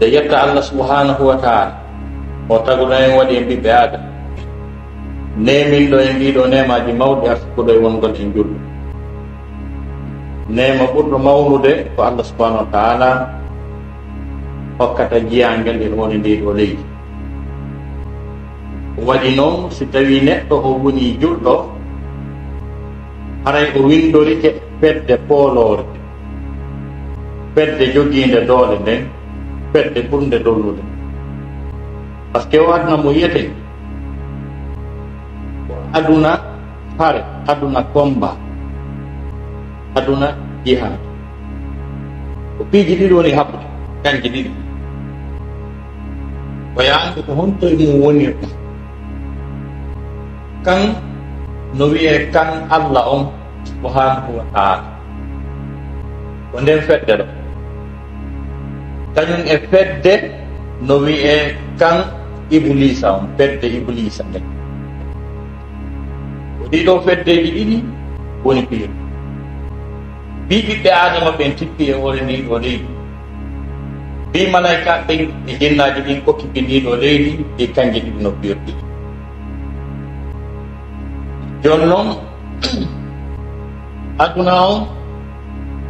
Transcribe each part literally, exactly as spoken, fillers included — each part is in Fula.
Nde yetta Allah subhanahu wa ta'ala, o taguɗo en, waɗi en ɓiɓɓe Aadama, neeminɗo en ɗiɗo neemaaji mawɗi, arsukuɗo e wongol en julɓe. Neema ɓurɗo mawnude ko Allah subhanahu wa ta'ala hokkata jiyaangel e woni ndi ɗo leydi. Waɗi noon, si tawii neɗɗo o woni julɗo, haray o winndorike fedde pooloore, fedde jogiinde doole nden, fedde ɓurnde dollude. Parce que o aduna mo yiyeten ko aduna hare, aduna combat, aduna jihad. Ko piiji ɗiɗi woni haɓɓude, kanji ɗiɗi. Ko yaandu ko honto e mum wonirta. Kan no wiyee kan Allah on subhanahu wa ta'ala. Ko nden fedde ɗo. Kañum e fedde no wiyee kan Ibuliisa on, fedde Ibuliisa nden. Ko ɗiɗo feddeeji ɗiɗi woni piir. Ɓii ɓiɓɓe Aadama ɓen tippi e hoore ndii ɗoo leydi. Ɓii malaykaaɓe ɓen e jinnaaji ɗin okkipi ndii ɗoo leydi, e kanji ɗiɗi no piirɗi. Jooni non, aduna on,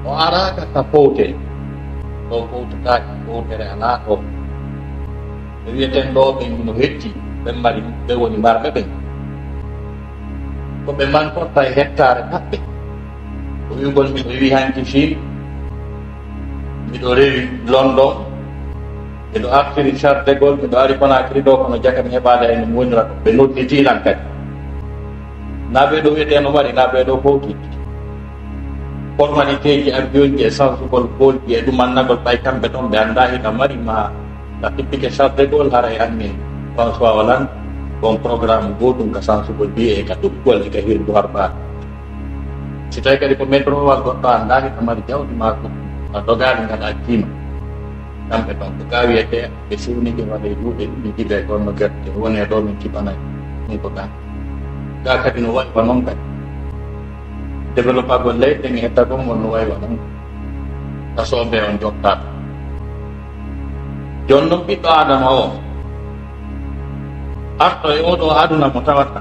o araaka ka fowte. Ɗo fowtataake, fowtere alaa ɗo. Ɓe wiyeten ɗo ɓen no hetti, ɓen mari, ɓe woni marɓe ɓen. Ko ɓe mantorta e hettaare maɓɓe. Ko wi'ugol miɗo iwi hanki Chine, miɗo rewi London, miɗo artiri Charles de Gaulle, miɗo ari Conakry ɗo, kono jaka mi heɓaali hay no mi wonira ɗo. Ɓe nodditii lan kadi. Na ɓee ɗo wiyetee no mari, na ɓee ɗo fowti. Formaliteeji, avion ji e sansugol boolji e ɗum annagol ɓay kamɓe ɗon ɓe anndaa hino mari ma. Ka tippike Charles de Gaulle, haray anni François Hollande, on programme goɗɗum ka sansugol biye e ka tuggol e ka hirdu harbaade. Si tawi kadi ko métro wal goɗɗo anndaa hino mari jawdi maa ko a dogaali ngal accima. Kamɓe ɗon ko ka wiyetee ɓe siwnike waɗe duuɗe ɗiɗi jibe kono gerte wone ɗo min kiɓanay ɗum ko ɗan. Ga kadi no wayi wa non kadi. Développagol leyɗe ɗen e hettagol ngol no wayi wa non. Ka soɓe on jottaɗo. Jooni non ɓiɗɗo Aadama o arto e oɗo aduna mo tawata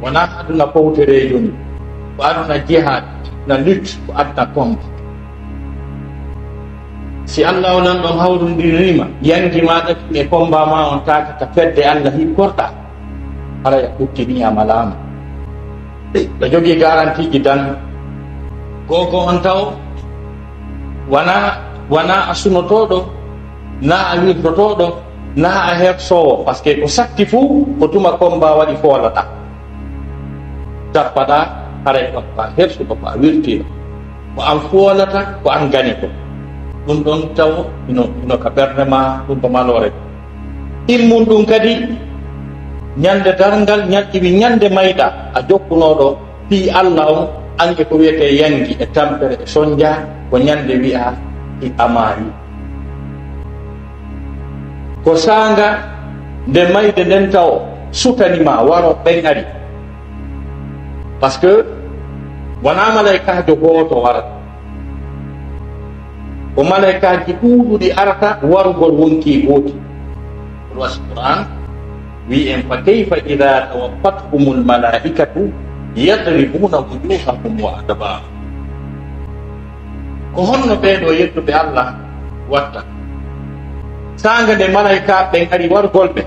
wonaa aduna fowtereejo ni, ko aduna jihad, na lutte, ko aduna combat. Si Allah o nan ɗon hawrondiriima, yangi ma ɗaki e combat ma on taaka ka fedde Allah hikkorɗa, haray a ɓuttini a malaama. Ɗo jogii garantiiji dan. Gogo on taw wana, wana a sunotooɗo, na a wirtotooɗo, na a hersoowo, parce que ko satti fuu ko tuma combat waɗi foolata. Tappaɗa, haray ɗon ko a hersuɗo, ko a wirtiiɗo. Ko an foolata, ko an ganito. Ɗum ɗon taw ino, ino ka ɓernde ma, ɗum ko maloore. Ɗimmun ɗum kadi, ñande darngal, ñan-, iwi ñande mayɗa, a jokkunooɗo fii Allah on, an e ko wiyetee yangi e tampere e sonja, ko ñande wi'a i amaari. Ko saanga nde mayde nden taw sutani ma waro ɓen ari. Parce que wonaa malaykaajo gooto warata. Ko malaykaaji ɗuuɗuɗi arata warugol wonkii gooti. Ɗum wasi Qur'an wi'i en, "Fa kayfa idha tawaffathumul malaikatu yadribuna wujuhahum wa adbarahum." Ko honno ɓee ɗoo yettuɓe Allah watta? Saanga nde malaykaaɓe ɓen ari warugol ɓe,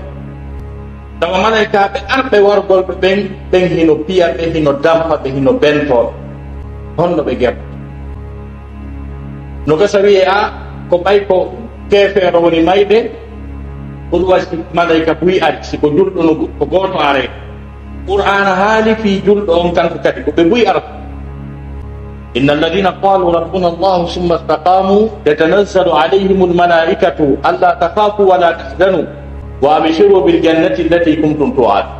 tawa malaykaaɓe arɓe warugol ɓe ɓen, ɓen hino piya ɓe, hino dampa ɓe, hino bentoo ɓe. Honno ɓe gerta? No gasa wi'ee, a, ko ɓay ko keefeero woni mayde, ko ɗum waɗi si malayka buy ari, si ko julɗo no go-, ko gooto aree. Qur'aana haali fii julɗo on kanko kadi, ko ɓe buy arata. إن الذين قالوا ربنا الله ثم استقاموا تتنزل عليهم الملائكة ألا تخافوا ولا تحزنوا وأبشروا بالجنة التي كنتم توعدون.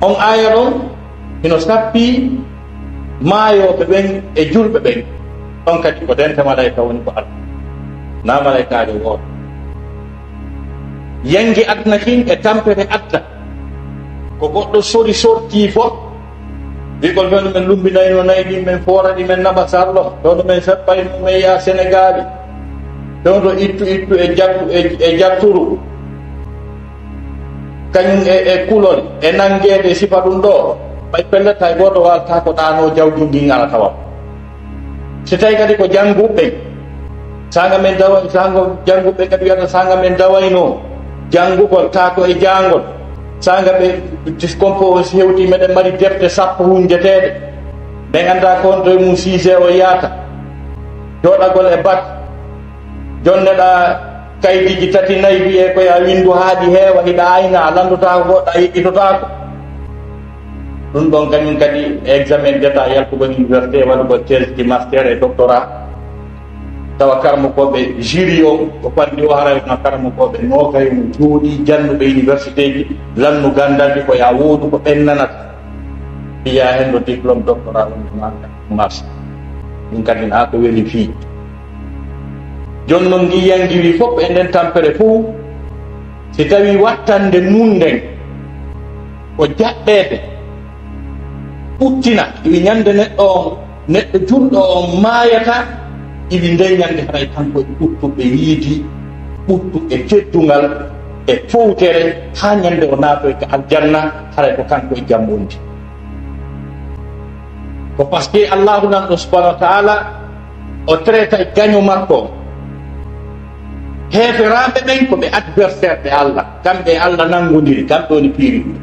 On aaya ɗon hino sappii maayooɓe ɓen e julɓe ɓen. On kadi ko dente malayka woni ko Alla, na malaykaajo gooto. Yangi aduna kin e tampere aduna. Ko goɗɗo sori sorti fof. Bigol men men lumbinayno nayi ɗin, men foora ɗi, men naɓa sarlo. Ɗo no men sappayno men yaa Senegaali. Fewndo ittu ittu e jattu, e, e jatturu, kañum e, e kulol, e nanngeede e sifa ɗum ɗo, ɓay pellet hay gooto waalata ko ɗaanoo jawdi ndin ala tawa. Si tawi kadi ko jannguɓe, saanga men dawa-, saanga jannguɓe kadi wiyata saanga men dawayno janngugol, taa ko e jaangol, saanga ɓe, compo o si hewti, meɗen mari defte sappo hunnjeteeɗe, men annda ko honto e mum siise o yahata, jooɗagol e bak, jonneɗaa kaydiiji tati nayi, wiyee ko yaa winndu haa ɗi heewa, hiɗa ayna, a lanndotaako goɗɗo, a yeƴƴitotaako. Ɗum ɗon kañum kadi examen d'État, yaltugol université, waɗugol thèse de master e doctorat. Tawa karamokooɓe jury on, ko fandi o haray no karamokooɓe noogay no jooɗii, jannuɓe universitéeji, lannu ganndalɗi ko yaa woodu ko ɓen nanata. Fiyaa hen no diplôme doctorat on maaka marche. Ɗum kadi naa ko weli fii. Jooni non ngi yangiwi fof e nden tampere fof, si tawi wattande mum nden ko jaɓɓeede, ɓuttina, iwi ñande neɗɗo on, neɗɗo julɗo on maayata, iwi nden ñande haray kanko e ɓuttu ɓe yiidi, ɓuttu e teddungal e fowtere, haa ñande o naatoy ka aljanna, haray ko kanko e jammundi. Ko parce que Allahu nan ɗo subhanahu wa ta'ala o traitay gaño makko. Heeferaaɓe ɓen ko ɓe adversaire ɓe Allah, kamɓe e Allah nanngondiri, kamɓe woni piiri ɗum.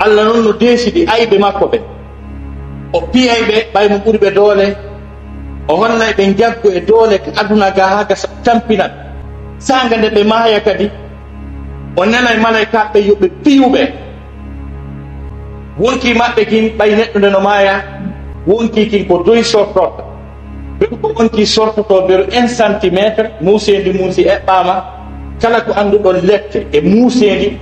Allah non no deesidi ayɓe makko ɓen, o piyay ɓe ɓay mo ɓuri ɓe doole, o hollay ɓe njaggu e doole ka aduna ga haa gasa tampina ɓe. Saanga nde ɓe maaya kadi, o nelay malaykaaɓe yo ɓe piyu ɓe. Wonkii maɓɓe kin, ɓay neɗɗo nde no maaya, wonkii kin ko doy sortorta. Beru ko wonkii sortotoo, beru un centimètre, muuseendi mum si eɓɓaama, kala ko annduɗon lette e muuseendi,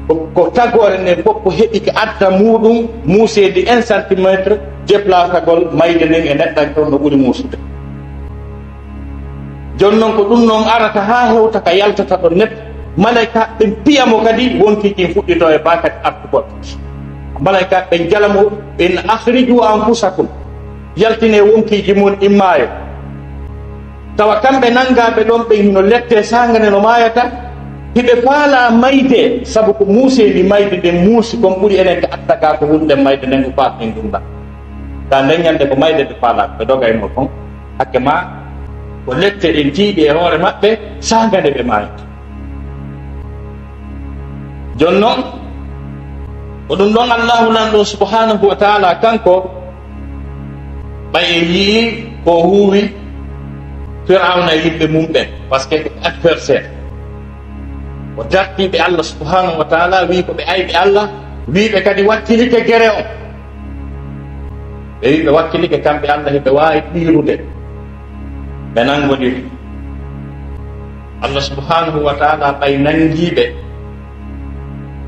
ko, ko tagoore nden fof ko heɓi ko adda muuɗum, muuseendi un centimètre, deplasagol mayde nden e neɗɗanke on no ɓuri muusude. Jooni non ko ɗum non arata haa hewta ka yaltata ɗon neɗɗo. Malaykaaɓe ɓen piya mo kadi, wonkii kin fuɗɗitoo e baa kadi artugol. Malaykaaɓe ɓen jala mo, ɓen, "Akhriju anfusakum, yaltinee wonkiiji mon ɗin maayo." Tawa kamɓe nanngaaɓe ɗon ɓen hino lette saanga nde no maayata, hiɓe faalaa mayde, sabu ko muuseendi mayde nden muusi kon ɓuri enen ka attakaa ko woni nden mayde nden ko faasɗen ɗum ɗan. Ka nden ñande ko mayde ɓe faalaa, ɓe doga e muɗum kon. Hakke maa ko lette ɗen tiiɗi e hoore maɓɓe, saanga nde ɓe maayata. Jooni non, ko ɗum ɗon Allahu Lanɗo subhanahu wa ta'ala kanko, ɓay en yi'i ko huuwi Firawna e yimɓe mum ɓen, parce que ko adversaire. O dartii ɓe Allah subhanahu wa ta'ala, wi'i ko ɓe ayɓe Allah, wi'i ɓe kadi wakkilike gere on. Ɓe wi'i ɓe wakkilike kamɓe Allah, hiɓe waawi ɗiirude. Ɓe nanngondiri. Allah subhanahu wa ta'ala ɓay nanngii ɓe.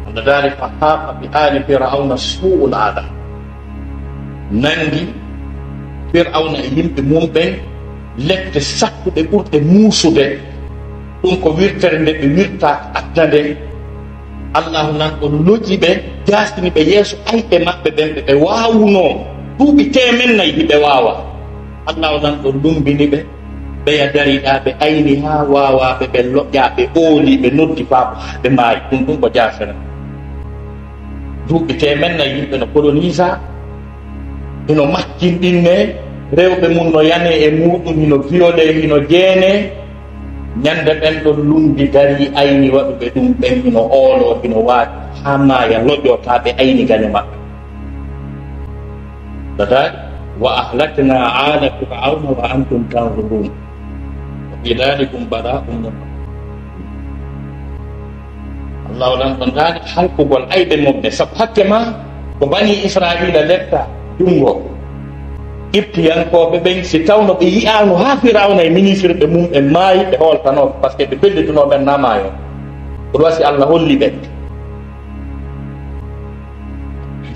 Allah daali, "Fa haqa bi ali Firawna su'ul adab." Nanngi Firawna e yimɓe mum ɓen lette sakkuɗe ɓurɗe muusude. Ɗum ko wirtere nde ɓe wirta aduna nden. Allahu nan ɗo loji ɓe, jaasini ɓe yeeso ayɓe maɓɓe ɓen ɓe ɓe waawunoo duuɓi teemen nayi hiɓe waawa. Allahu nan ɗo lumbini ɓe, ɓeya dariɗaa ɓe ayni haa waawaa ɓe, ɓe loƴƴaa, ɓe ooli, ɓe noddi faabo, ɓe maayi. Ɗum, ɗum ko jaasere. Duuɓi teemen nayi yimɓe no koloniisa, hino makkinɗinne, rewɓe mum no yane e muuɗum, hino viole, hino jeene. Ñande ɓen ɗon lumbi darii ayni waɗuɓe ɗum ɓen hino ooloo, hino waati haa maaya, loƴoo taa ɓe ayni gaño maɓɓe. Dadaari, "Wa ahlakna ala Fir'auna wa antum tanzurun. Wa fi dhalikum bala'un min Rabbikum." Allahu lan ɗon daali halkugol ayɓe mum ɓe, sabu hakke maa ko Bani Israila letta junngo Qibtiyankooɓe ɓen, si tawno ɓe yi'aano haa Firawna e ministre ɓe mum ɓen maayi, ɓe hooltanoo, parce que ɓe pellitunoo ɓen naa maayo. Ko ɗum wasi Allah holli ɓe.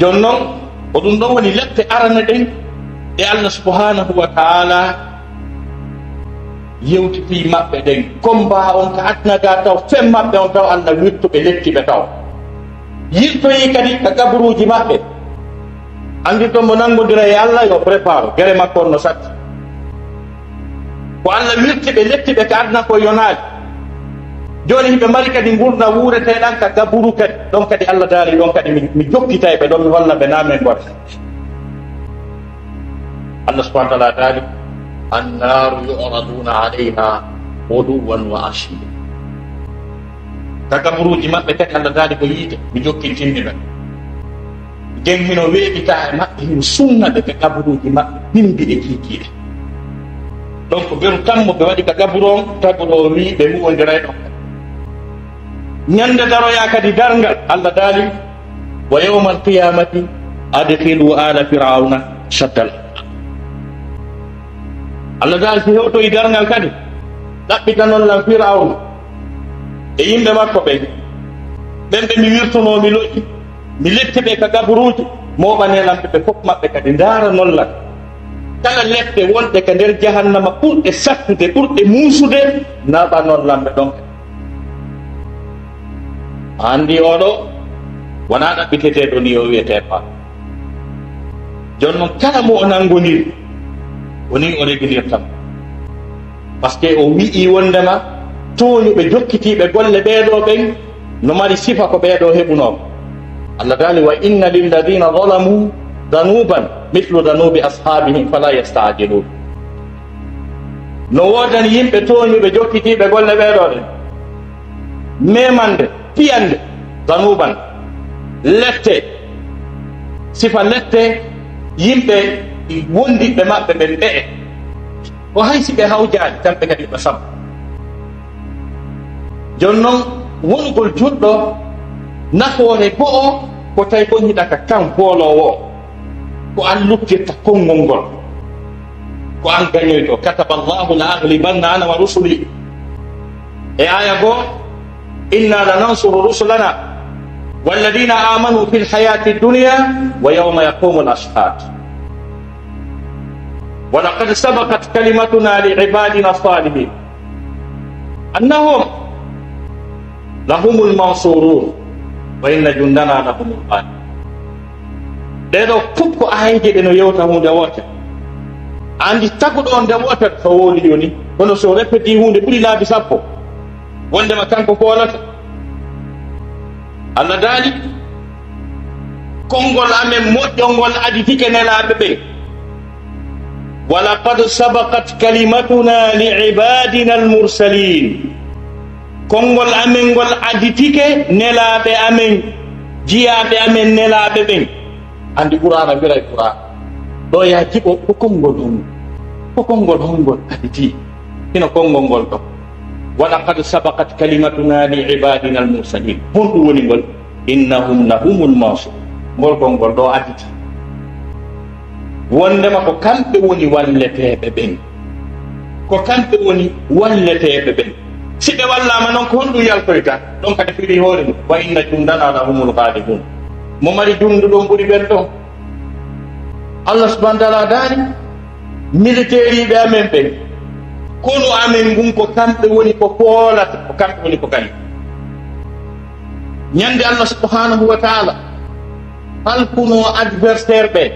Jooni non, ko ɗum ɗon woni lette arane ɗen ɗe Allah subhanahu wa ta'ala yewtitii maɓɓe ɗen. Combat on ka aduna ga taw, fen maɓɓe on taw Allah wirtu ɓe, letti ɓe taw. Yirtoyi kadi ka kaburuuji maɓɓe. Anndi ton mo nanngondira e Allah, yo prépare, gere makko on no satti. Ko Allah wirti ɓe, letti ɓe ka aduna ko yonaali. Jooni hiɓe mari kadi ngurndan wuureteeɗan ka gaburu kadi. Ɗon kadi Allah daali, ɗon kadi mi, mi jokkitay ɓe, ɗon mi holla ɓe naa men gorko. Allah subhanahu wa ta'ala daali, "Annaaru yu'raduuna alayha ghuduwwan wa ashiyya." Ka gaburuuji maɓɓe kadi Allah daali ko yiite, mi jokkitinni ɓe. Nden hino weeɓita e maɓɓe, hino sunna ɓe ka gaburuuji maɓɓe, bimbi e kiikiiɗe. Donc, beru tammo ɓe waɗi ka gaburu on, gaburu on wi'i ɓe mu'ondiray ɗon. Ñande daroya kadi darngal, Allah daali, "Wa yawmal qiyamati adkhilu ala fir'auna shaddal." Allah daali, si hewtoyi darngal kadi, ɗaɓɓitanon lan Fir'awna e yimɓe makko ɓen, ɓen ɓe mi wirtunoo, mi lo'i, mi letti ɓe ka gaburuuji, mooɓane lan ɓe, ɓe fof maɓɓe kadi ndaaranon lan kala lepte wonɗe ka nder jahannama ɓurɗe sattude, ɓurɗe muusude, naɓanon lan ɓe ɗon. A anndi oɗo wonaa ɗaɓɓiteteeɗo ni o wiyetee Paa. Jooni non kala mo o nanngoniri, o ni o reginirta mo. Parce que o wi'i wonndema tooñuɓe jokkitiiɓe golle ɓeeɗo ɓen no mari sifa ko ɓeeɗo heɓunoo. Allah daali, "Wa inna lilladhina zalamu dhanuban mithlu dhanubi ashabihim fala yasta'jilun." No woodani yimɓe tooñuɓe jokkitiiɓe golle ɓeeɗo ɓen. Memande, piyande, zanuban, lette, sifa lette, yimɓe wondiɓɓe maɓɓe ɓen ɓe'e. Ko hay si ɓe hawjaali, kamɓe kadi ɓe sabbo. Jooni non, wonugol julɗo, nafoore go'o, ko tawi kon hiɗa ka kan fooloowo o. Ko an luttirta konngol ngol. Ko an gañoyto. "Kataba Allahu la aghlibanna ana wa rusuli." E aya goo, "Inna lanansuru rusulana walladhina amanu fil hayati dunya wa yawma yaqumul ashhad. Wa laqad sabaqat kalimatuna li ibadina salihin annahum lahumul mansurun wa inna jundana lahumul ghalibun." Ɗee ɗoo fof ko aayeeje ɗe no yewta huunde wootere. Anndi taguɗo on nde wootere ko wooli jooni, kono so repeti huunde ɓuri laabi sappo, wonndema kanko foolata. Allah daali, konngol amen moƴƴol ngol aditike nelaaɓe ɓen. "Wa laqad sabaqat kalimatuna li ibadina al mursalin." Konngol amen ngol aditike nelaaɓe amen, jiyaaɓe amen nelaaɓe ɓen. Anndi Qur'aana, wiray Qur'aana. Ɗo yaa jiɓo, ko konngol honngol? Ko konngol honngol aditi? Hino konngol ngol ɗo. "Wa laqad sabaqat kalimatuna li ibadina al mursalin." Honɗum woni ngol? "Innahum lahumul mansurun." Ngol konngol ɗo aditi. Wonndema ko kamɓe woni walleteeɓe ɓen. Ko kamɓe woni walleteeɓe ɓen. Si ɓe wallaama non, ko honɗum yaltoyta? Ɗon kadi firi hoore mum. "Wa inna jundana lahumul ghalibun." Mo mari junndu ɗon ɓuri ɓen ɗon. Allah subhanahu wa ta'ala daali, militeeriiɓe amen ɓen, konu amen ngun, ko kamɓe woni ko foolata, ko kamɓe woni ko gañi. Ñande Allah subhanahu wa ta'ala halkunoo adversaire ɓe,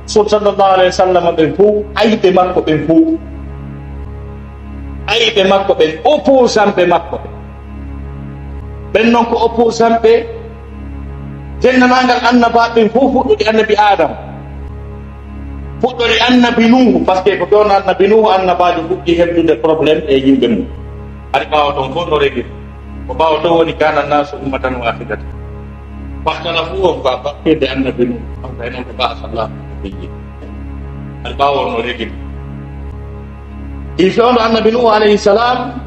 Rasul sallallahu alayhi wa sallam ɓen fof, ayɓe makko ɓen fof, ayɓe makko ɓen, opposant ɓe makko ɓen. Ɓen non ko opposant ɓe denndaangal annabaaɓe ɓen fof, fuɗɗude annabi Adam, fuɗɗori annabi Nuhu, parce que ko ɗon annabi Nuhu, annabaajo fuɗɗi heɓdude problème e yimɓe mum. Ari ɓaawo ton fof no regiri. Ko ɓaawo ton woni kana nasu ummatan wahidatan. Fahtalafu on ko a bakkirde annabi Nuhu. On kay non ko ba'asa Allahu nabiyyin. Ari ɓaawo on no regiri. Il fewndo annabi Nuhu alayhi salam,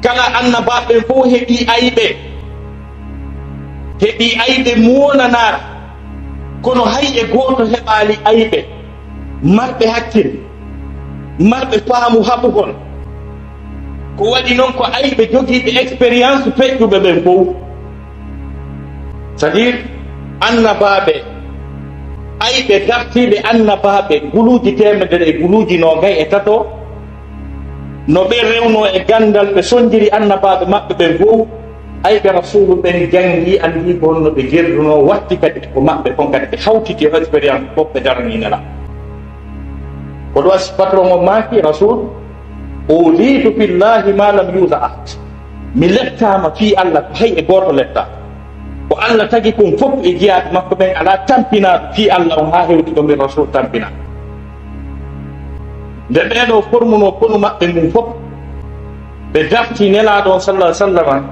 kala annabaaɓe ɓen fof heɓi ayɓe. Heɓi ayɓe moonanaaɗe. Kono hay e gooto heɓaali ayɓe. Marɓe hakkil, marɓe faamu haɓugol. Ko waɗi non ko ayɓe jogiiɓe expérience feƴƴuɓe ɓen fof. C'est-à-dire, annabaaɓe, ayɓe dartiiɓe annabaaɓe, guluuji teemedere e guluuji noogay e tato, no ɓe rewnoo e ganndal, ɓe sonjiri annabaaɓe maɓɓe ɓen fof, ayɓe rasuulu ɓen janngii, anndii ko honno ɓe gerdunoo, watti kadi ko maɓɓe kon kadi ɓe hawtiti e expérience fof ɓe daranii Nelaaɗo. Ko ɗo asi patron on maaki Rasul, "Uzitu fillahi ma lam yuza ahad." Mi lettaama fii Allah ko hay e gooto letta. Ko Allah tagi kon fof e jiyaaɓe makko ɓen, alaa tampinaaɗo fii Allah on haa hewti ɗo min Rasul tampinaa. Nde ɓee ɗoo formunoo konu maɓɓe ngun fof, ɓe darti Nelaaɗo on, sallallahu alaihi wasallam,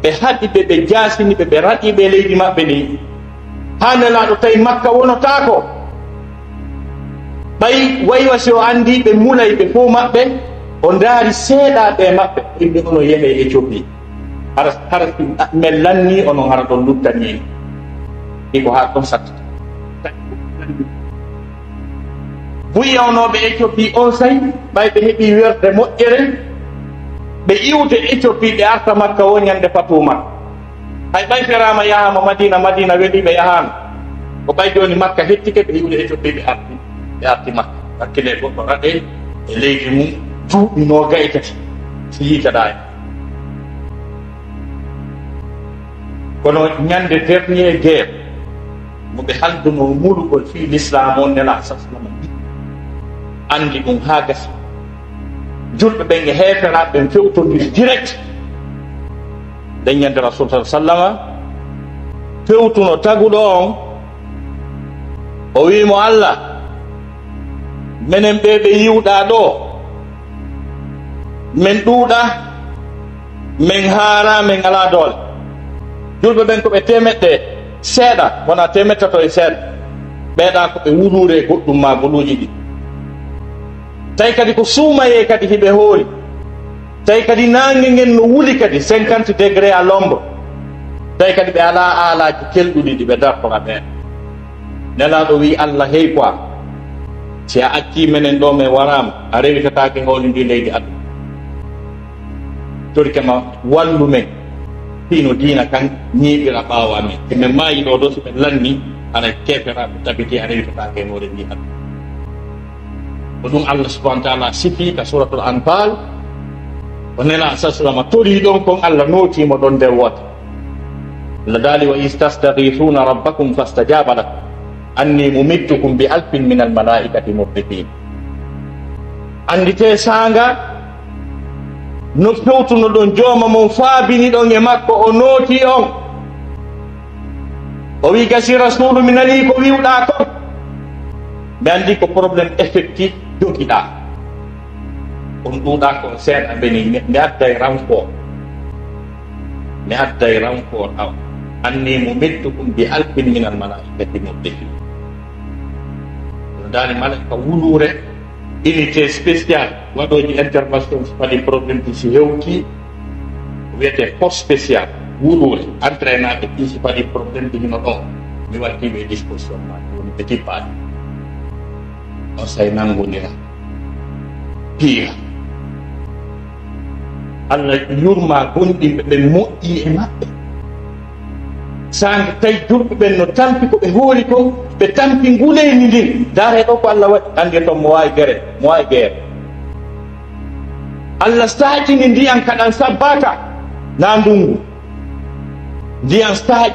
ɓe haɗi ɓe, ɓe jaasini ɓe, ɓe raɗi ɓe e leydi maɓɓe ndin. Haa Nelaaɗo tawi Makka wonotaako. Ɓay waywa si o anndi ɓe mulay ɓe fof maɓɓe, o ndaari seeɗaaɓe e maɓɓe, o inni, "Onon yehee Éthiopie. Hara, hara si men lannii, onon hara ɗon luttanii en." Iko haa ɗon sattata. Buy yawnooɓe Éthiopie on say, ɓay ɓe heɓii werde moƴƴere, ɓe iwte Éthiopie, ɓe arta Makka woo ñande fatu Makka. Hay ɓay feraama yahaama Madina, Madina weli ɓe yahaama. Ko ɓay jooni Makka hettike, ɓe iwde Éthiopie, ɓe arti, ɓe arti Makka. Hakkile goɗɗo raɗe e leydi mum duuɓi noogay e tati, si yiitaɗaa e. Kono ñande dernier guerre, mo ɓe halduno mulugol fii l'islam on, Nelaaɗo sallallahu alaihi wasallam anndi ɗum haa gasi. Julɓe ɓen e heeferaaɓe ɓen fewtondiri direct. Nden ñande Rasul sallallahu alaihi wasallam fewtuno taguɗo on, o wi'i mo, "Allah, menen ɓee ɓe yi'uɗaa ɗoo, men ɗuuɗaa, men haaraa, men alaa doole." Julɓe ɓen ko ɓe teemeɗɗe seeɗa, wonaa teemeɗɗe tato e seeɗa. Ɓeeɗaa ko ɓe wuluure e goɗɗum maa goluuji ɗi. Tawi kadi ko suumayee kadi hiɓe hoori. Tawi kadi naange ngen no wuli kadi cinquante degré à l'ombre. Tawi kadi ɓe alaa aalaaji kelɗuɗi ɗi ɓe dartora ɓeen. Nelaaɗo wi'i, "Allah, hey quoi, si a accii menen ɗoo, men waraama, a rewitataake hoore ndii leydi aduna. Torike ma, wallu men, fii no diina kan ñiiɓira ɓaawo amen. Si men maayi ɗoo ɗoo, si men lanni, haray keeferaaɓe tabiti, a rewitataake hoore ndii aduna." Ko ɗum Allah subhanahu wa ta'ala sifi ka Suratul Anfal, ko Nelaaɗo sallallahu alaihi wasallam torii ɗon kon, Allah nootii mo ɗon nder woote. Allah daali, "Wa iz tastaghithuna rabbakum fastajaba lakum anni mumiddukum bi alfin minal malaikati murdifin." Annditee saanga no fewtunoɗon jooma mon, faabiniɗon e makko, o nootii on. O wi'i, "Gasi Rasuulu, mi nanii ko wi'uɗaa kon. Mi anndi ko problème effectif jogiɗaa. On ɗuuɗaa ko seeɗa, mbeni mi, mi adday renfort. Mi adday renfort aw. Anni mumiddukum bi alfin minal malaa'ikati murdifin." Ɗum daali malaa'ika wuluure. Unité spéciale waɗooji intervention si fadi problème ji si hewti, wiyetee force spéciale, wuluure, entraînaaɓe ɗi si fadi problème ji hino ɗon, mi watti ɓe disposition ma, woni ɓe tippaaɗi. On say nanngondira, piira. Allah yurma gonɗinɓe ɓe moƴƴi e maɓɓe. Saanga tawi julɓe ɓen no tampi ko ɓe hoori kon, ɓe tampi nguleyndi ndin. Ndaaree ɗoo ko Allah waɗi, anndee ton mo waawi gere, mo waawi geere. Allah saacini ndiyan kaɗan sabbaaka, naa ndunngu. Ndiyan saaƴi,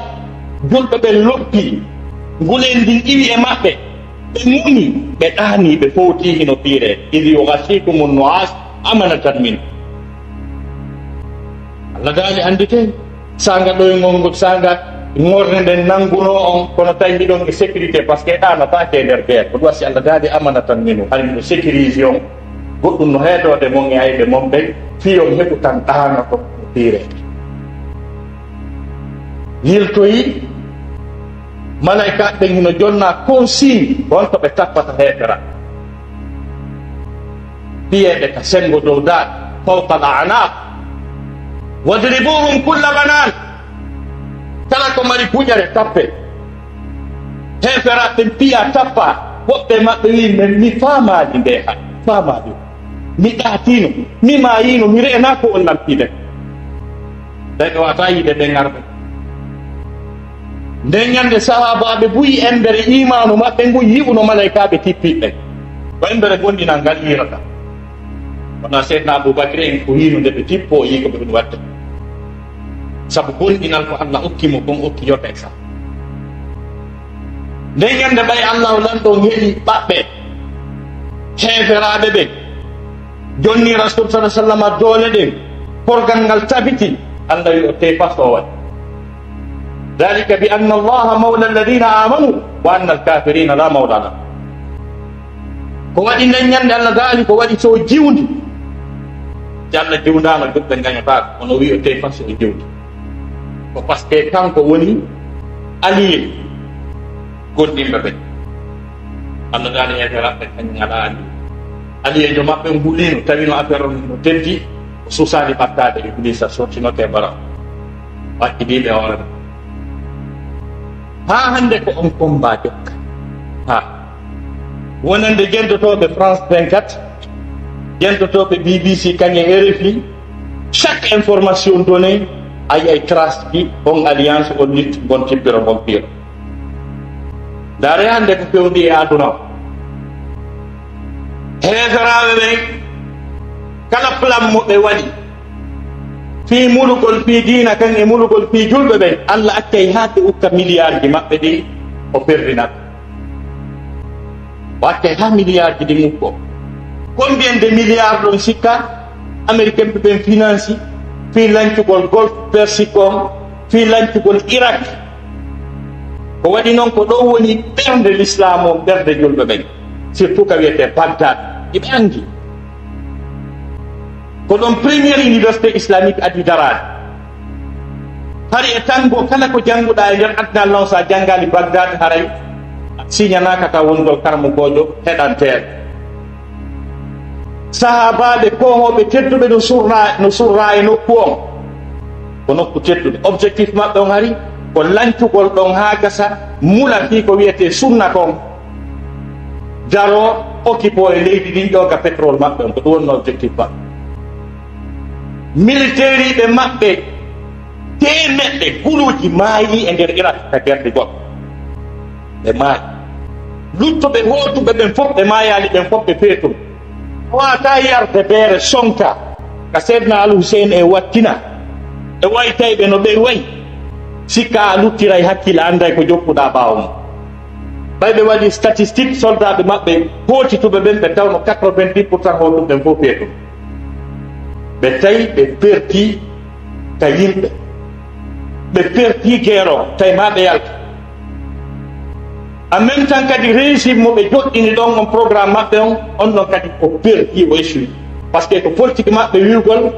julɓe ɓen loppi, nguleyndi ndin iwi e maɓɓe, ɓe muni, ɓe ɗaani, ɓe fowti hino piiree. Idh yughashikumun nu'as amanatan min. Allah daali annditee, saanga ɗoyngol ngol, saanga ŋorre nden nanngunoo on, kono tawi miɗon e sécurité, parce que ɗaanataake e nder guerre. Ko ɗum wasi Allah daali amanatan minu, hari miɗo sécurisé on, goɗɗum no heedoode mon e ayɓe mon ɓen, fii on heɓu tan ɗaanoto piire. Yiltoyi, malaykaaɓe ɓen hino jonna consigne, won to ɓe tappata heefera. Piyeeɓe ka senngo dow daaɗe, fawqa al a'naq. Wadribuhum kulla banan. Kala ko mari puƴere tappe. Heeferaaɓe ɓen piya tappa. Woɓɓe maɓɓe wi'i, "Men mi faamaali nde ha, faamaali. Mi ɗaatiino, mi maayiino, mi re'enaa ko on lampiide." Ɓe ɓe wata yiide ɓe ngarɓe. Nden ñande sahaabaaɓe buy embere iimaanu maɓɓe ngun yi'uno malaykaaɓe tippiiɓe. Ko embere gonɗinal ngal yiirata. Wona Seydina Abu Bakri en ko yiino nde ɓe tippoo, o yii ko ɓe ɗum waɗde. Sabu gonɗinal ko Allah okki mo kon, okki yo ɓe sa. Nden ñande ɓay Allahu lanɗo on heɓi ɓaɓɓe. Heeferaaɓe ɓe jonni Rasul sallallahu alaihi wasallam doole ɗen, korgal ngal tabiti, Allah wi o tey fas o waɗi. Dhalika bi anna Allaha mawla alladhina amanu wa anna al-kafirina la mawla lahum. Ko waɗi nden ñande Allah daali, ko waɗi so jiwndi. Si Allah jiwndaano, julɓe ngañotaako, kono wi o tey fas o jiwndi. Ko parce que kanko woni allié goonɗinɓe ɓe. Allah daali heeferaaɓe kañum alaa allié. Alliéjo maɓɓe on huliino, tawino affaire on no teddi, o suusaani ɓattaade, Iblisa sottinoke bara. Wakkiliiɓe hoore mum. Haa hannde ko on combat jokka. Ha. Wonande jentotooɓe France vingt-quatre, jentotooɓe B B C, kañe R F I, chaque information donnée, a yiyay trace ji on alliance, on lutte, ngon tippiro, ngon piiro. Ndaare hannde ko fewndi e aduna o. Heeferaaɓe ɓen, kala plan mo ɓe waɗi, fii mulugol fii diina kan e mulugol fii julɓe ɓen, Allah accay haa ɓe ukka milliard ji maɓɓe ɗin, o perdina ɓe. O accay haa milliard ji ɗin ukko. Combien de milliards ɗon sikka Américain ɓe ɓen financi fii lancugol Golfe Persique on, fii lancugol Irak? Ko waɗi non, ko ɗo woni ɓernde l'islam on, ɓernde julɓe ɓen, surtout ka wiyetee Bagdad. Iɓe anndi ko ɗon première université islamique adii daraade. Hari e tan goo, kala ko jannguɗaa e nder aduna law, so a janngaali Bagdad, haray a siñanaaka ka wonugol karamokoojo heɗanteeɗo. Sahaabaaɓe koohooɓe tedduɓe no surraa, no surraa e nokku on. Ko nokku tedduɗo. Objectif maɓɓe on hari ko lancugol ɗon haa gasa, mula fii ko wiyetee sunna kon. Daroo, occupoo e leydi ndin, ƴooga pétrole maɓɓe on. Ko ɗum wonnoo objectif maɓɓe. Militeeriiɓe maɓɓe teemeɗɗe guluuji maayii e nder Irak ka gerɗe goɗɗe. Ɓe maayi. Luttuɓe hootuɓe ɓen fof, ɓe maayaali, ɓen fof ɓe peetun. Waawataa yarde beere sonka ka Seydina Al Hussein e wattina. E waytayɓe no ɓe wayi. Sikka a luttiray hakkille, annday ko jokkuɗaa ɓaawo mum. Ɓay ɓe waɗi statistique, soldaaɓe maɓɓe hootituɓe ɓen, ɓe tawno quatre-vingt-dix pour cent hootuɓe ɓen fof peetun. Ɓe tawi ɓe perti ka yimɓe. Ɓe perti guerre o, tawi maa ɓe yalta. En même temps kadi, régime mo ɓe joɗɗini ɗon on, programme maɓɓe on, on ɗon kadi o perti, o échoué. Parce que ko politique maɓɓe wi'ugol,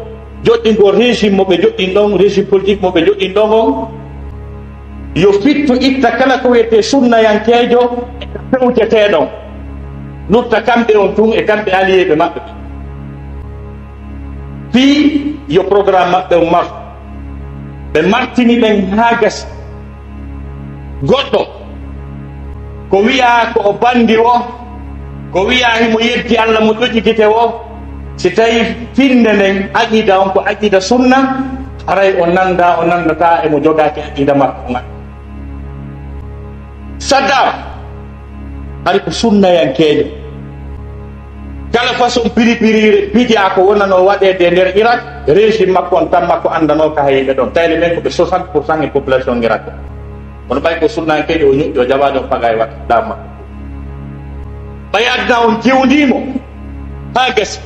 joɗɗingol régime mo ɓe joɗɗini ɗon, régime politique mo ɓe joɗɗini ɗon on, yo fittu itta kala ko wiyetee sunnayankeejo e fewjeteeɗo on. Lutta kamɓe on tun e kamɓe alliéɓe maɓɓe. Fii yo programme maɓɓe on martu. Ɓe martini ɓen haa gasi. Goɗɗo ko wi'aa ko o bandi o, ko wi'aa himo yeddi Allah mo ƴoƴi gite o, si tawii finnde nden aqida on ko aqida sunna, haray o nanndaa, o nanndataa e mo jogaaki aqida makko ngal. Saddam hari ko sunnayankeejo. Kala façon piripiriire, bidia ko wonanoo waɗeede e nder Irak, régime makko on tan makko anndanoo ka hay ɓe ɗon. Tayle ɓen ko ɓe soixante pour cent e population Irak o. Kono ɓay ko sunnayankeejo, o ñoƴƴi, o jaɓaade, o faga e waɗde laamu makko. Ɓay aduna on jewndiimo haa gasi.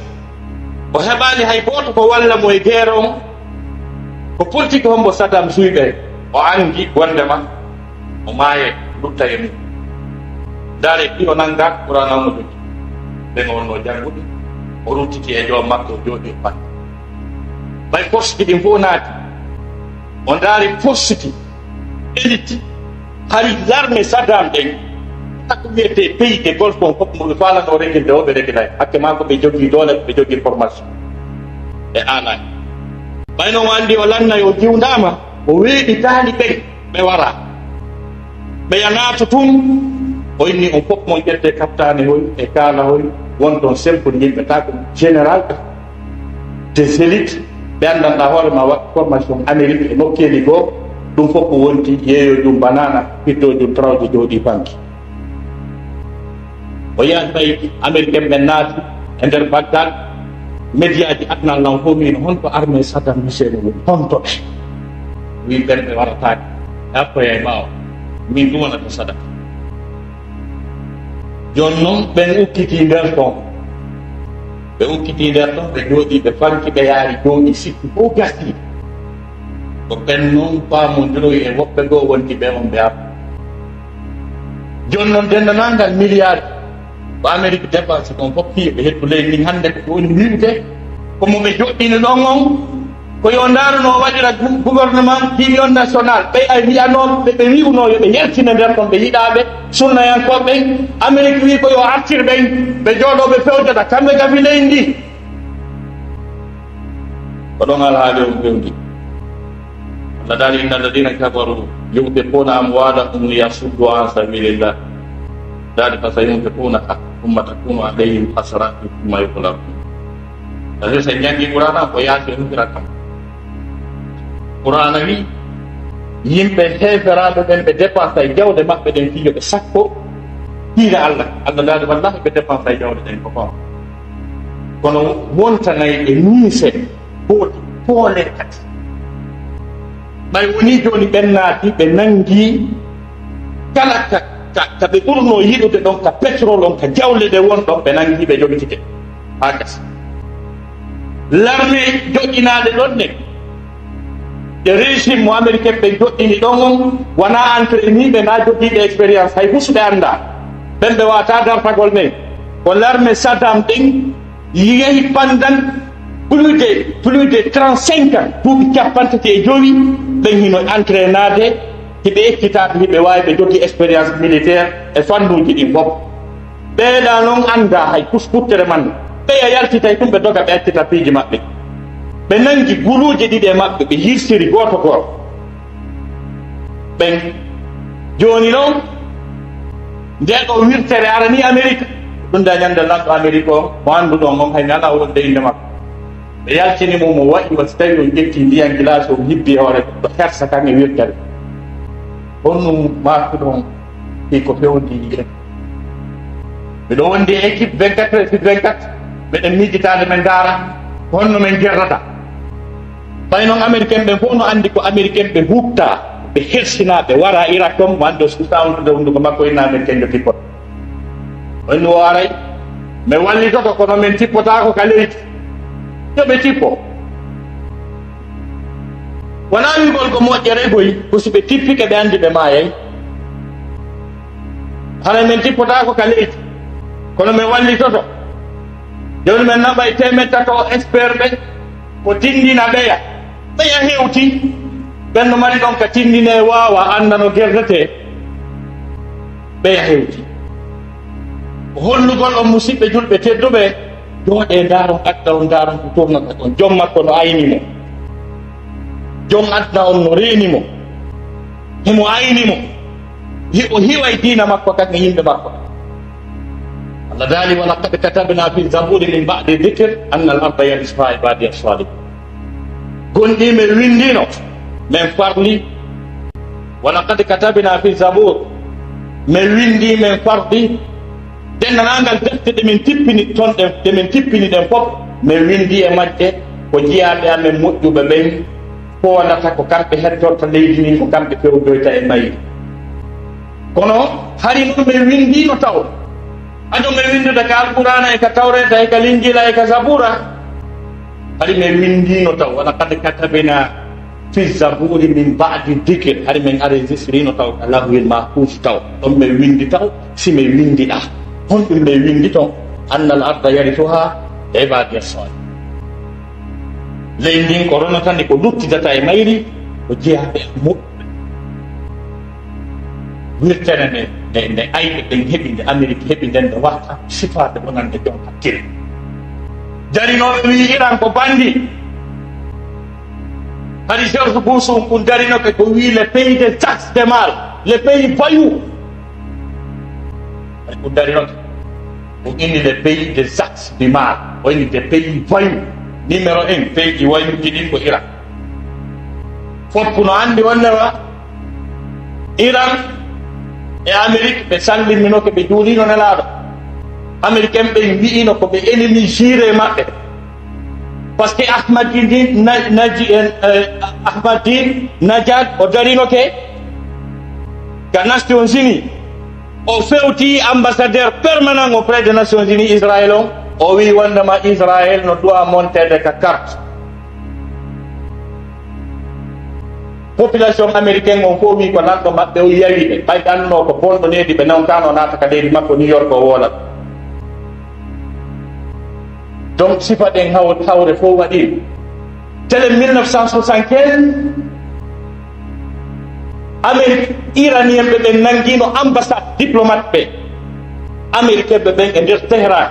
O heɓaali hay gooto ko walla mo e guerre on. Ko politique hombo Saddam suuy ɓe? O anndi wondema o maaye, lutta e mum. Ndaare, ɗi o nannga Qur'aana on o jogii. Ɓen o wonnoo janngude, o ruttiti e joom makko, o jooɗi, o fatti. Ɓay poste ɗin fof naati. O ndaari poste, élite, hari l'armée Saddam ɗen, kala ko wiyetee pays de Golfe on fof, mo ɓe faalanoo reglude o, ɓe reglay. Hakke maa ko ɓe jogii doole, ɓe jogii formation. Ɓe aalaani. Ɓay non o anndi o lannay, o jiwndaama, o weeɓi taaliɓe ɓen, ɓe wara. Ɓeya naata tun, o inni on fof mon ƴette kaptaane hoy e kaala hoy, won ton simple yimɓe, taa ko général des élites, ɓe anndanɗaa hoore maa waɗ formation Amérique e nokkeeli goo, ɗum fof ko wonti yeeyoojum banana, fittoojum trawde jooɗii banki. O yahi ɓay Américain ɓen naati e nder Bagdad, média ji aduna lan fof min honto armée Saddam Hussein woni, honto ɓe? Wi ɓen ɓe warataake, e appoyay ɓaawo, min ɗum wonata sadaka. Jooni non ɓen ukkiti nder ton. Ɓe ukkiti nder ɗon, ɓe jooɗi, ɓe fanki, ɓe yaari jooɗi, sikki fof gasii. Ko ɓen non paamondiroyi e woɓɓe goo wonti ɓe on ɓe arta. Jooni non, denndaangal miliyaar ko Amerik dépensé kon fof, fii ɓe hettu leydi ndin, hannde ko woni wi'ude ko mo ɓe joɗɗini ɗon on, ko yo ndaaru no waɗira gu-, gouvernement d'union nationale, ɓe ay wi'anooɓe, ɓe wi'unoo yo ɓe yaltine nder ɗon, ɓe yiɗaaɓe sunnayankooɓe ɓen. Amerik wi'i ko yo artir ɓen, ɓe jooɗoo, ɓe fewjata, kamɓe gafi leydi ndi. Ko ɗon alhaali on fewndi. Allah daali, "Inna alladina kafaru yunfiquna amwalahum liyasuddu an sabilillah. Daali, fa sayunfiqunaha thumma takunu alayhim hasratu thumma yughlabun." Tawi so en janngi Qur'ana, ko yaasi on firata. Qur'ana wi, yimɓe heeferaaɓe ɓen, ɓe dépensay jawɗe maɓɓe ɗen fii yo ɓe sakko diina Allah. Allah daali, wallahi ɓe dépensay jawɗe ɗen ko kon. Kono wontanay e miise, booti, poole kadi. Ɓay wonii jooni ɓen naati, ɓe nangi kala ka, ka, ka ɓe ɓurnoo yiɗude ɗon, ka pétrole on, ka jawle ɗe won ɗon, ɓe nangi, ɓe jogitike haa gasi. L'armée joɗɗinaaɗe ɗon ne, e régime mo américain ɓe joɗɗini ɗon on, wonaa entraîniiɓe, naa jogiiɓe expérience, hay husu ɓe anndaa. Ɓen ɓe waawataa dartagol ɓen. Ko l'armée Saddam ɗin, yehi pendant plus de, plus de trente-cinq ans, duuɓi cappanɗe tati e jowi, ɓen hino entraînaade, hiɓe ekkitaaɓe, hiɓe waawi, ɓe jogii expérience militaire e fannuuji ɗin fof. Ɓeeɗa non anndaa hay kus-, kuttere man. Ɓeya yaltitay tun, ɓe doga, ɓe accita piiji maɓɓe. Ɓe nangi guluuje ɗiɗi e maɓɓe, ɓe hirsiri gooto gooto. Ɓen jooni non, ndee ɗoo wirtere arani Amerik. Ɗun da ñande lanɗo Amerik on, mo annduɗon on, hay mi alaa wonde innde makko. Ɓe yaltini mo, mo wa'i wa si tawi on ƴetti ndiyan gilaasi, on hibbi hoore, ɗo hersa kan e wirtere. Honɗun maatuɗon fii ko fewndi e? Miɗo wondi e équipe vingt-quatre heures sur vingt-quatre, meɗen miijitaade, men ndaara ko honno men gerrata. Tawi non Américain ɓen fof no anndi ko Américain ɓe huɓta, ɓe hersina, ɓe wara Irak ton, mo anndi o suusa wondude hunnduko makko, inna Américain yo tippoto. O inni o aray, men wallitoto, kono men tippotaako ka leydi. Yo ɓe tippo. Wonaa wi'ugol ko moƴƴere goy, ko si ɓe tippike ɓe anndi ɓe maayay. Haray men tippotaako ka leydi, kono men wallitoto. Jooni men naɓay teemeɗɗe tato expert ɓe, ko tinndina ɓeya. Ɓeya hewti. Ɓen no mari ɗon ka tinndine, waawa annda no gerdetee. Ɓeya hewti. Ko hollugol on, musiɓɓe julɓe tedduɓe, jooɗee ndaaron aduna on, ndaaron ko tournata kon. Jom makko no ayni mo. Jom aduna on no reeni mo. Himo ayni mo. Hi-, o hiway diina makko kan e yimɓe makko. Allah daali, "Wa laqad katabna fi zaburi min ba'di dhikr anna al-arda yarithuha ibadiya salihun." Gonɗii men winndino, men farli. "Wa laqad katabna fi zabur." Men winndii, men farli. Denndaangal defte ɗe men tippini ton ɗen, ɗe men tippini ɗen fof, men winndi e majje ko jiyaaɓe amen moƴƴuɓe ɓen foolata, ko kamɓe hettorta leydi ndin, ko kamɓe fewjoyta e mayri. Kono hari non men winndiino taw. Ado men winndude ka Alqur'aana e ka Tawreeta e ka Linjiila e ka Zabuura. Hari men winndiino taw. "Wa laqad katabna fi zaburi min ba'di dhikr." Hari men enregistrino taw ka Lawhil Mahfuus taw. Ɗon men winndi taw, si men winndiɗaa. Honɗun men winndi ton? "Anna al-arda yarithuha ibadiya salihun." Leydi ndin ko ronata ndi, ko luttidata e mayri, ko jeyaaɓe e muɓɓe. Wirtere nde, nde, nde ayɓe ɓen heɓi, nde Amerik heɓi nden, nde warta sifaade wonande jon hakkille. Jarinooɓe wi'i Iran ko bandi. Hari George Bush on kun darinoke ko wi'i les pays des axes de mal, les pays voyous. Hari kun darinoke. O inni les pays des axes du mal. O inni des pays voyous. Numéro un, pays ji voyous ji ɗin ko Iran. Fof kuno anndi wonde wa Iran e Amérique ɓe sallimmino ko ɓe juulino Nelaaɗo. Américain ɓen wi'ino ko ɓe ennemi juré maɓɓe. Parce que Ahmadine Na-, Naji-, eh, eh, Ahmadinejad o darino ke ka Nations Unies. O fewti ambassadeur permanent auprès des Nations Unies Israël on. O wi wondema Israel no doit monteede ka carte. Population américaine on fof wi ko lanɗo maɓɓe o yawi ɓe. Ɓay ɓe annduno ko bonɗo needi ɓe nawtano naata ka leydi makko New York o woola. Donc sifa ɗen haw-, hawre fof waɗi. Tele mille neuf cent soixante-quinze, Amérique, Iranien ɓe ɓen nangino ambassade diplomate ɓe Américain ɓe ɓen e nder Tehran.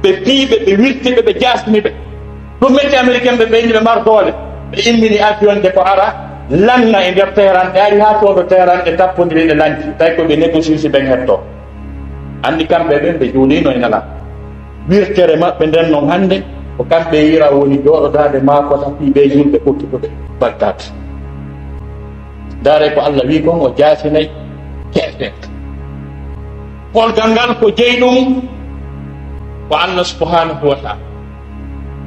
Ɓe piiɓe, ɓe wirtiɓe, ɓe jasniɓe. Ɗum metti Américain ɓe ɓen, ɓe mar doole. Ɓe immini avion de ko ara, langa e nder Tehran. Ɓe ari ha toon ɗo Tehran, ɓe tappodiri, ɓe lanci. Tawi ko ɓe négocier si ɓen hetto. Anndi kamɓe ɓen, ɓe juulino e nela. Wirtere maɓɓe nden non hannde, ko kamɓe yira woni jooɗodaade maakota fii ɓe julɓe ɓokki ko ɓe Bagdad. Ndaare ko Allah wi kon, o jaasinay keefeeɓe. Polgal ngal ko jeyi ɗum ko Allah subhanahu wa ta'ala.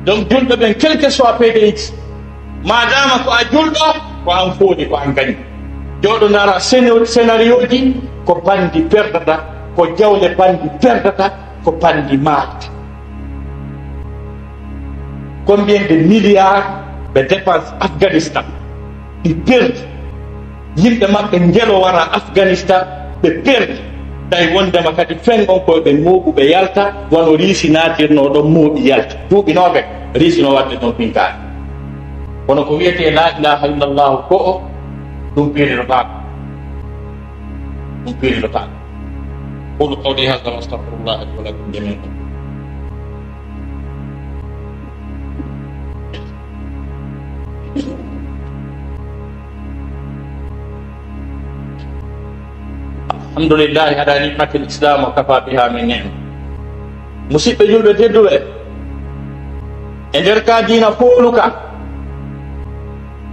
Donc, julɓe ɓen, quel que soit P D X, maadaama ko a julɗo, ko an foodi, ko an gañi. Jooɗo ndaara scéno-, scénarioji, ko bandi perdata, ko jawle bandi perdata, ko bandi maata. Combien de milliards ɓe dépense Afghanistan? Ɗi perdi. Yimɓe maɓɓe njelo wara Afghanistan, ɓe perdi. Tawi wondema kadi fen on koye ɓe mooɓu ɓe yalta, wano Riisi naatirno ɗon mooɓi yalta. Duuɓi noogaye Riisi no waɗde ɗon finkaari. Kono ko wiyetee laa ilaaha illallahu ko o, ɗum piirirotaako. Ɗum piirirotaako. Qulu qawli hadha wa astaghfirullah li wa lakum jami'an. Alhamdulillahi ala ni'matil islam wa kafa biha min ni'ma. Musidɓe julɓe tedduɓe, e nder ka diina fooluka,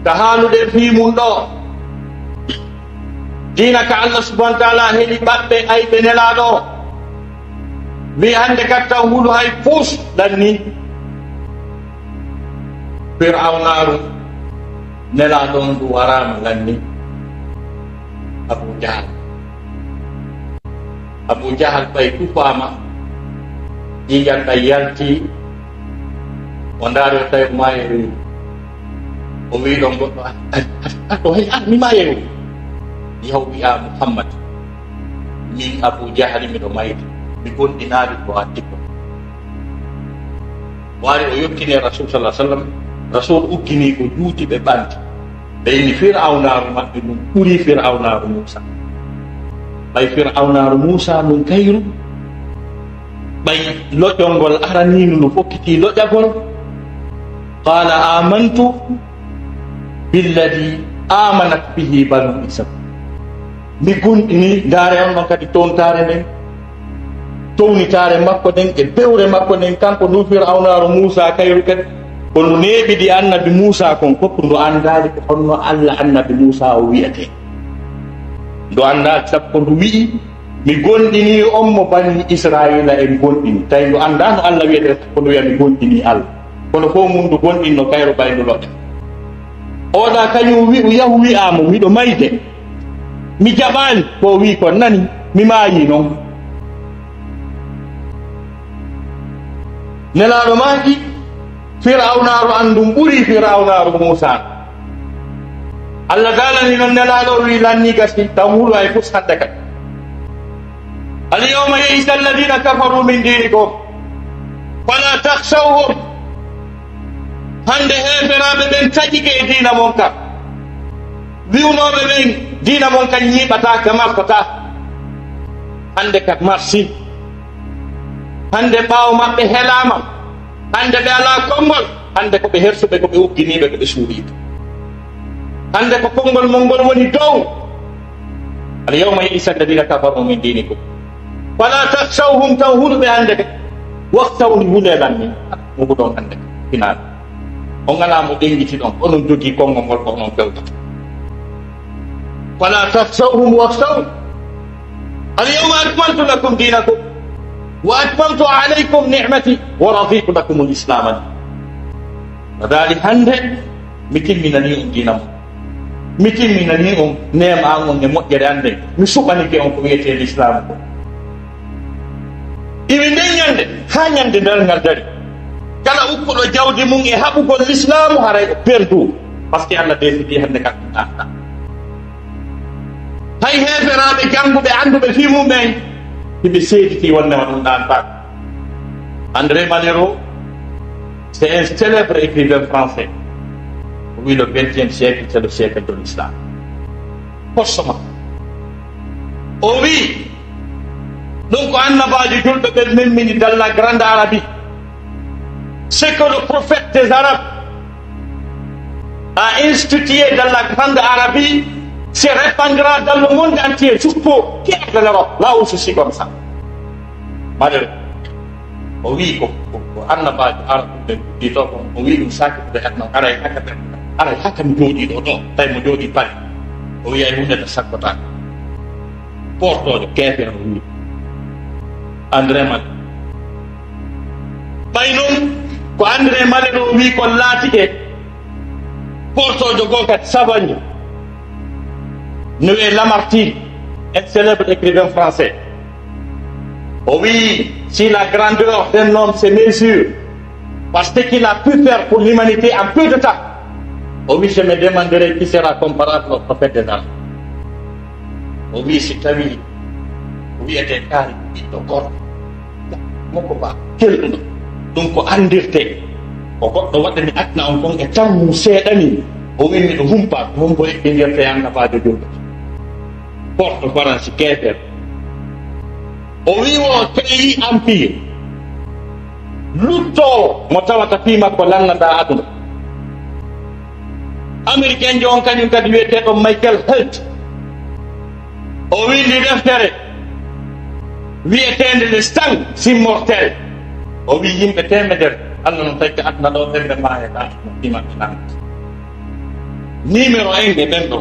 ka haaluɗen fii mun ɗo, diina ka Allah subhanahu wa ta'ala heli ɓaɓɓe ayɓe Nelaaɗo o. Wi hannde kat taw hulu hay puus lanni. Fir'awnaaru Nelaaɗo on ndu waraama lanni Abu Jahal. Abu Jahal ɓay tufaama, ƴiiƴan ɗan yalti, o ndaari o tawi o maayi e reedu. O wi'i ɗon goɗɗo, "A, a, a, a, ɗo hay an mi maayi e reedu." Yahu wi'a, "Muhammad, min Abu Jahali miɗo mayde, mi gonɗinaali ko a tikko." O ari o yottini e Rasul sallallahu alaihi wasallam. Rasul uggini ko juuti ɓe ɓanti. Ɓe inni Fir'awnaaru maɓɓe ndun ɓuri Fir'awnaaru Muusa. Ɓay Fir'awnaaru Muusa ndun kayru, ɓay loƴol ngol araniinu ndu fokkiti loƴagol. Qala amantu billadi amanat bihi banu Israil. Mi gonɗini, ndaare on ɗon kadi toontaare nden, townitaare makko nden e bewre makko nden, kanko ndu Fir'awnaaru Muusa kayru kadi, ko ndu neeɓidi annabi Muusa kon fof, ndu anndaali ko honno Allah annabi Muusa o wi'etee. Ndu anndaali, sabu ko ndu wi'i, "Mi gonɗinii on mo Banii Israa'iila en gonɗini." Tawi ndu anndaa no Allah wi'etee, ko ndu wi'a, "Mi gonɗinii Allah." Kono fof mun ndu gonɗinno kayru ɓay ndu loƴa. Oɗa kañum wi'u yahu wi'a mo, "Miɗo mayde." Mi jaɓaali ko o wi'i kon, nani, mi maayi non. Nelaaɗo maaki, Fir'awnaaru an ndun ɓuri Fir'awnaaru Muusa. Allah daalani non Nelaaɗo, o wi'i, "Lanni gasi, taw hulu ay fus hadde kadi." Al yawma ya'isa alladhina kafaru min dinikum fala takhshawhum. Hande heeferaaɓe ɓen taƴike e diina mon kan. Wi'unooɓe ɓen diina mon kan ñiiɓataa, ka marsataa. Hande ka marsi. Hande ɓaawo maɓɓe helaama. Hande ɓe alaa konngol. Hande ko ɓe hersuɓe, ko ɓe ugginiiɓe, ko ɓe suuɗiiɓe. Hande ko konngol mon ngol woni dow. Al yawma ya'isa alladhina kafaru min dinikum. Fala takhshawhum, taw huluɓe hande ɓe. Wakhshawni, hulee lan min. Mo ɗon hande. Finaa. On alaa mo ɓenngiti ɗon. Onon jogii konngol ngol ko onon fewta. Fala takhshawhum wakhshawni. Al yawma akmaltu lakum dinakum wa atmamtu alaykum ni'mati wa raditu lakum al islama dina. No daali hande mi timminanii on diina mon. Mi timminanii on neema an on e moƴƴere an nden. Mi suɓanike on ko wiyetee lislaamu ko. Iwi nden ñande, haa ñande darngal dari. Kala ukkuɗo jawdi mum e haɓugol Lislaamu, haray o perdu. Parce que Allah desidii hannde kam ɗum ɗaanata. Hay heeferaaɓe jannguɓe annduɓe fii mum ɓen, hiɓe seeditii wonde ma ɗum ɗaanata. André Malraux, c'est un célèbre écrivain français. O wii, le vingtième siècle, c'est le siècle de l'islam. Forcément. O wii, ɗum ko annabaajo julɓe ɓen memmini dans la Grande Arabie. Ce que le prophète des Arabes a institué dans la Grande Arabie se répandra dans le monde entier, jusqu'au tiers de l'Europe. Là où je suis comme ça. Malraux. O wii ko, ko, ko annabaajo Arabɓe ɓen ɗi to kon, o wii ɗum saakitude aduna, aray haka ɓen, aray haka mi jooɗii ɗo, ɗo, tawi mo jooɗii Paris. O wii ay huunde nde sakkotaake. Portoojo keefeero o wii. André Malraux. Ɓay non, ko André Malraux o wii kon laatike, portoojo goo kadi sabanjo. No wiyee Lamartine, un célèbre écrivain français. O wii, si la grandeur d'un homme se mesure par ce qu'il a pu faire pour l'humanité en peu de temps, o wii, je me demanderai qui sera comparable au prophète des Arabes. O wii, si tawii ko wiyetee kaari ko ɓiɗɗo gorko, mokko ba kelɗuno, ɗum ko anndirtee. Ko goɗɗo waɗani aduna on kon e tan mum seeɗa nii. O wii, miɗo humpa, ko hombo eɓɓindirtee annabaajo julɓe. Porto Faransi keefeero. O wii wo créé empire luttoowo mo tawata fii makko lannataa aduna. Américain jo on kañum kadi wiyeteeɗo Michael Held. O windi deftere wiyeteende Les Cent Immortels. O wii yimɓe teemedere, Allah no tawi aduna ɗo ɓen ɓe maayata, fii maɓɓe lannataa. Numéro un e ɓen ɗo,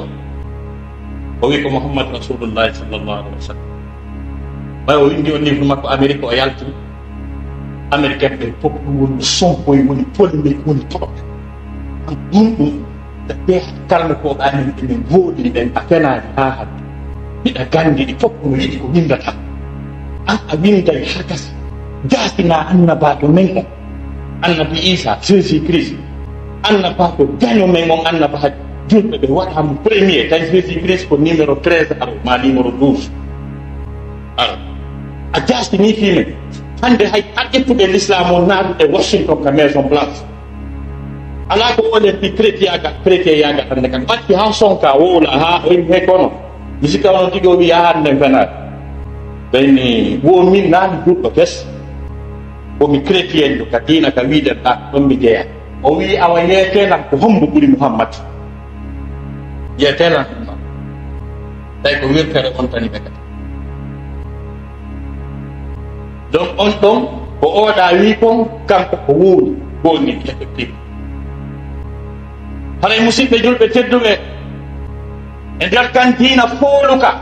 o wii ko Muhammad Rasulullahi sallallahu alaihi wa sallam. Ɓay o windi on livre makko Amérique, o yalti. Américain ɓe fof ɗum woni sompoy, woni polémique, woni problème. An ɗum ɗum, ɓe kalmukooɓe amen emin ngoodi ɓen a fenaani haa hannde. Miɗa ganndi ɗi fof no yiɗi ko winndata. An a winnday haa gasi. Jaasina annabaajo men on. Annabi Isa, Jésus Christ. Annabaajo gaño men on, annabaajo julɓe ɓe waɗa mo premier, tawi Jésus Christ ko numéro treize aro, ma numéro douze. Aro. A jaasini fii men. Hannde hay a ƴettude l'islam on naatude Washington ka Maison Blanche. Alaa ko wolen fii chrétien yaaga, chrétien yaaga hannde kan. Ɓatti haa sonka wowla haa o yimɓe kono. Mi sikka onon tigi o wiya hannde fenaade. Ɓayni wo min naani julɗo kes. Ko mi chrétienjo ka diina ka wiiden ɗa ɗon mi jeya. O wii awa yeetee lan ko hombo ɓuri Muhammad. Yeetee lan ɗum ɗon. Tawi ko wirtere on tani ɓe kadi. Donc on ɗon ko oɗa wii kon kanko ko wowli, wowli effectivement. Haray musidɓe julɓe tedduɓe, e nder kan diina fooluka,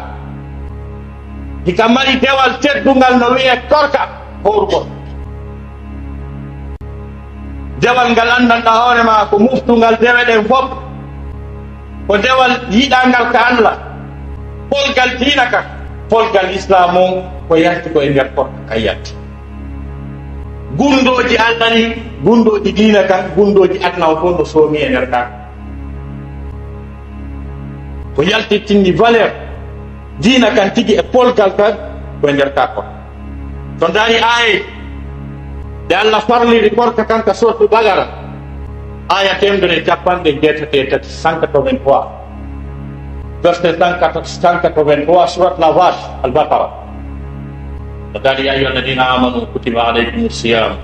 hika mari dewal teddungal no wi'e korka, hoorugol. Dewal ngal anndanɗa hoore ma ko muftungal dewe ɗen fof. Ko dewal yiɗangal ka Allah. Polgal diina kan, polgal Islam on ko yalti ko e nder korka kan yalti. Gundooji Allah ɗin, gundooji diina kan, gundooji aduna on fof no soomi e nder kan. Ko yaltittinni valeur diina kan tigi e polgal kan ko e nder ka korka. So ndaari aaye ɗe Allah farliri korka kan ka sortu Bagara, aya teemedere e capanɗe jeetati e tati, cent quatre-vingt-trois, verset cent quatre-vingt-trois, surat la Vache, Al-Baqara. So ndaari, يا أيها الذين آمنوا كتب عليكم الصيام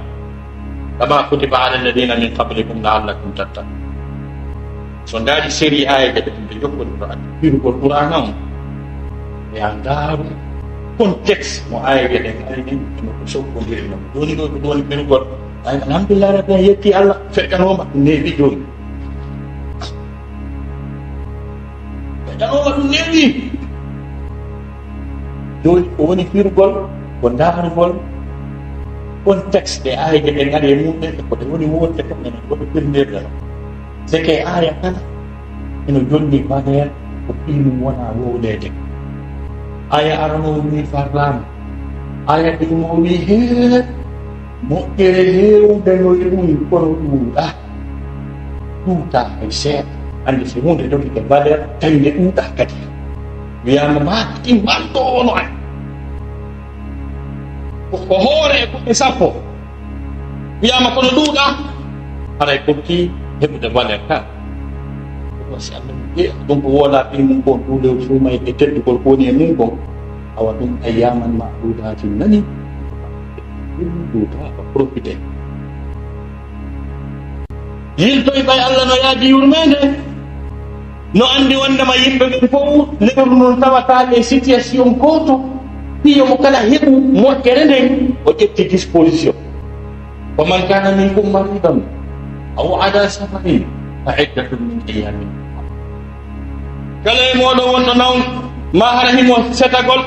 كما كتب على الذين من قبلكم لعلكم تتقون. So ndaari seri aayeeje ɗe ɓe jokkodiro ak firugol Qur'aana on, e a ndaaru contexte mo aayeeje ɗen ari ɗen, e no ko sokkodiri non. Jooni ɗo ko ɗoni firugol, ay, alhamdulillah rabbi, en yetti Allah, feƴƴanooma ɗum neeɓi jooni. Feƴƴanooma ɗum neeɓi. Jooni ko woni firugol, ko ndaarugol contexte ɗe aayeeje ɗen ari e mum ɗen, e ko ɗe woni wonde ko enen woto firndirde non. C'est que aaya kala ino jonni valeur ko fii mum wona wowleede. Aaya arano wi farlaama, Aya ɗin mo wi hee, moƴƴere heewde no e ɗum, kono ɗuuɗa. Ɗuuɗa hay seeɗa. Anndi si huunde dogike valeur, tawi nde ɗuuɗa kadi. Wiyaama ma ɗin mbalɗo ono an. Ko, ko hoore e kuɓɓe sappo. Wiyaama kono ɗuuɗa, haray ɓurti heɓude valeur ka. Ɗum si Allah ɓe, ɗum ko woola fii mum kon, ɗum lewru suumay e teddugol ko woni e mum kon. Awa ɗum ayyaman ma'dudatin nani. Ɗum ɗuuɗa, ko profité. Yiltoy ɓay Allah no yaadi yurmeende. No anndi wondema yimɓe ɓen fof lewru non tawata e situation gooto, piyo mo kala heɓu moƴƴere nden, o ƴetti disposition. Wa man kana minkum maridan aw ala safarin fa iddatun min ayyamin ukhar. Kala e mooɗon wonɗo nawɗo, ma hara himo setagol,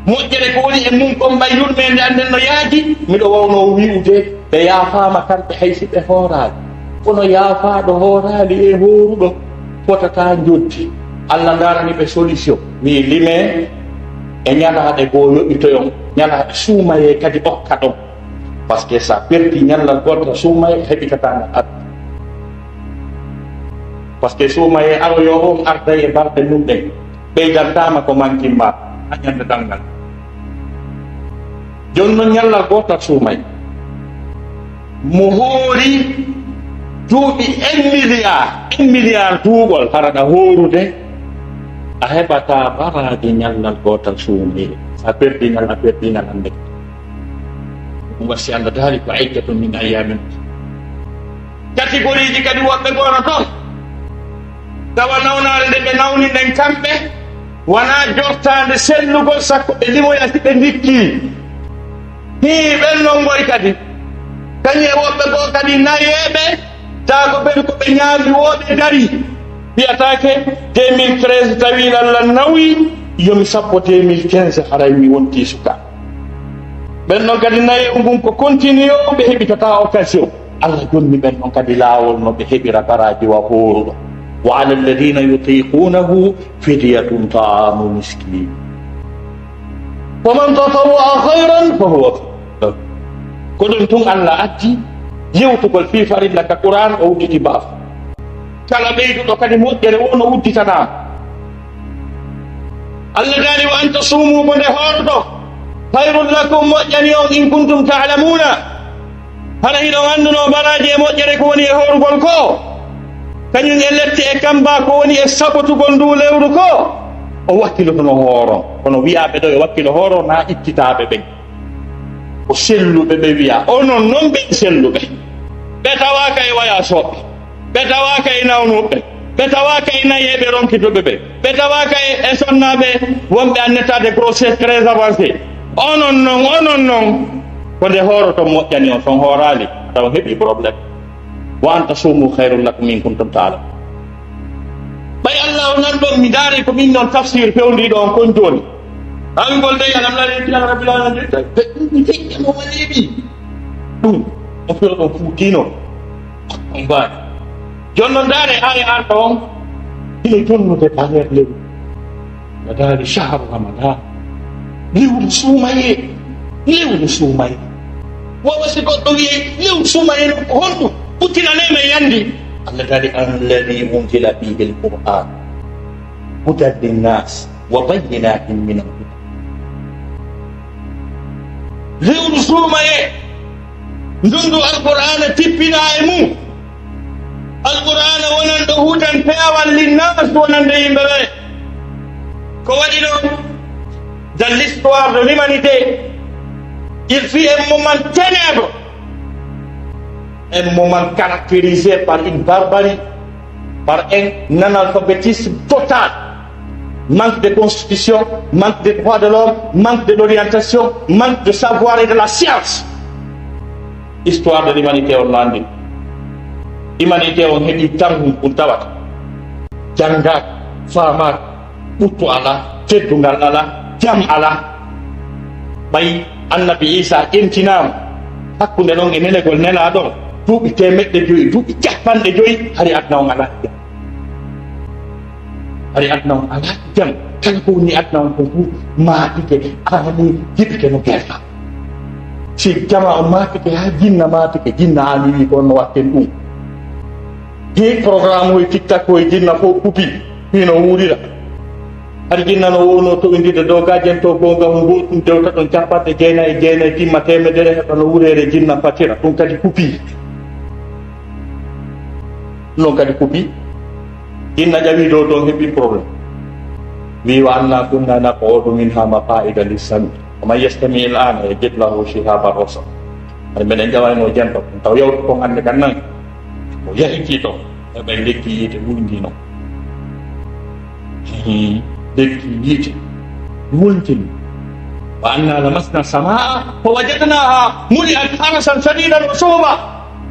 moƴƴere ko woni e mum kon ɓay yurmeende an nden no yaadi, miɗo wawnoo wi'ude, ɓe yaafaama kamɓe hay si ɓe hooraali. Kono yaafaaɗo hooraali e hooruɗo fotataa njoddi. Allah ndaarani ɓe solution. Wi'i limee e ñalaaɗe goo yoɓitoyon, ñalaaɗe suumayee kadi okkaɗon. Parce que sa perdi ñallal gootal suumayee, heɓitataa ngal addu. Parce que suumayee aroyoowo on arday e balɗe mum ɗen. Ɓeydantaama ko mankin ma, a ñande ɗanngal. Jooni non ñallal gootal suumay. Mo hoori duuɓi un milliard, un milliard duuɓol, hara ɗa hoorude, a heɓataa baraaji ñallal gootal suumay. A perdi ngal, a perdi ngal annde. Ɗum wasi Allah daali ko iddatun min ayyamin. Categoriiji kadi woɓɓe gono toon. Tawa nawnaare nde ɓe nawni nden kamɓe, wonaa jortaande sellugol, sakko ɓe limoya si ɓe ndikkii. Hii, ɓen non ngoy kadi. Kañum e woɓɓe goo kadi nayeeɓe, taa ko ɓen ko ɓe ñaami woo ɓe darii. Fiyataake deux mille treize tawi Allah nawi, yo mi sappo deux mille quinze, haray mi wontii suka. Ɓen non kadi nayeewu ngun ko continue, ɓe heɓitataa occasion. Allah jonni ɓen non kadi laawol no ɓe heɓira baraaji wa hooruɗo. Wa ala alladhina yutiqunahu fidyatun ta'amu miskin. Faman tatawwa'a khayran fahuwa khayrun lahu. Ko ɗum tun Allah addi yewtugol fii farilla ka Qur'an, o udditi baafo. Kala ɓeyduɗo kadi moƴƴere, wo no udditanaama. Allah daali, wa an tasumu, ko nde hooroɗon, khayrun lakum, moƴƴani on, in kuntum ta'lamuna. Hara hiɗon anndunoo baraaji e moƴƴere ko woni e hoorugol ko, kañum e lette e kamba ko woni e saɓotugol ndu lewru ko, o wakkilotono hooro. Kono wiyaaɓe ɗo e wakkilo hooro na ittitaaɓe ɓen. Ko selluɓe ɓe wiya, onon non ɓen selluɓe. Ɓe tawaaka e wayasooɓe. Ɓe tawaaka e nawnuɓe. Ɓe tawaaka e nayeeɓe ronkituɓe ɓe. Ɓe tawaaka e, e sonnaaɓe wonɓe en état de grossesse très avancé. Onon non, onon non. Ko nde hooroton moƴƴani on, so on hooraali, taw on heɓii problème. Wa an tasumu khayrun lakum in kuntum ta'lamun. Ɓay Allah o nan ɗon, mi ndaari ko min non tafsir fewndiiɗo on kon jooni. Awigol dey alam lari ila rabbil alamin. Ɓe ɗum mi feƴƴa mo waleeɓi. Ɗum o fewɗo fuutino. On mbaani. Jooni non ndaare aaya arɗo on. Hino jonnude baneer lewru. Ɓe daali shahru Ramadan. Lewru suumayee. Lewru suumayee. Wawa si goɗɗo wi'e lewru suumayee non ko honɗum? Ɓuttinanee men yandi. Allah daali, alladhi unzila fihi al-Qur'an hudan linnas wa bayyinatin min al-huda. Lewru suumayee. Ndundu Alqur'aana tippinaa e mum. Alqur'aana wonanɗo hudan peewal linnaas, wonande yimɓe ɓe. Ko waɗi ɗon, dans l'histoire de l'humanité, il fut un moment ténèbre, un moment caractérisé par une barbarie, par un analphabétisme total, manque de constitution, manque de droits de l'homme, manque de l'orientation, manque de savoir et de la science. Histoire de l'humanité on no anndi. Humanité on heɓi tan ɗum tawata. Janngaaka, faamaaka, ɓuttu alaa, teddungal alaa, jam alaa. Ɓay Annabi Iisaa ƴentinaama hakkunde ɗon e nelegol nelaaɗo on, duuɓi teemeɗɗe jowi, duuɓi capanɗe jowi, hari aduna on alaa jam. Hari aduna on alaa jam. Kala ko woni aduna on ko fof maatike, aani, heɓike no geerɗa. Si jama on maatike, haa jinna maatike, jinna aani wi ko on no watten ɗum. He programme o e TikTok o e jinna fof kupi, hino wuurira. Hari jinna no wowno to indide dogajen to gonga mo gotum dewta ɗon capanɗe jeenayi e jeenayi timma temedere heɓa no wuurere jinna fatira. Ɗum kadi kupi. Ɗum kadi kupi. Inna ƴawi dow toon heɓi problème. Wi wa anna kunna naqudu minha maqaida lissami. Wa man yastami al ana yajid lahu shihaban rasa. Hari menen ƴawayno jento taw yawtu kon hannde kan nan. O yahi ki toon heɓay lekki yiite wulndi noon. Lekki yiite wulndini. Wa anna lamasna samaa fa wajadnaha muliat harasan shadidan wa shuhuba.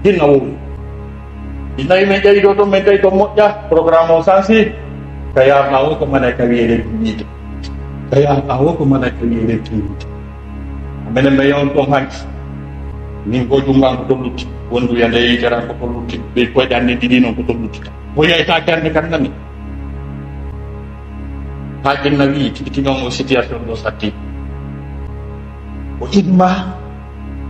Jinna wowli. Jinna yi men ƴawi ɗo ɗon men tawi ɗon moƴƴa. Programme o sansi. Ka yarna o ko mana ka wiye lekki yiite. Ka yarna o ko mana ka wiye lekki yiite. Menen ɓe yon ɗon hanki. Min ko jungan ko tolluti. Wondu yande yitere ko tolluti. Ɓe koyɗe anne ɗiɗi noon ko tolluti. Ko yeyta kende kan nani. Haa jinna wi tigi tigi on o situation ɗo satti. O imma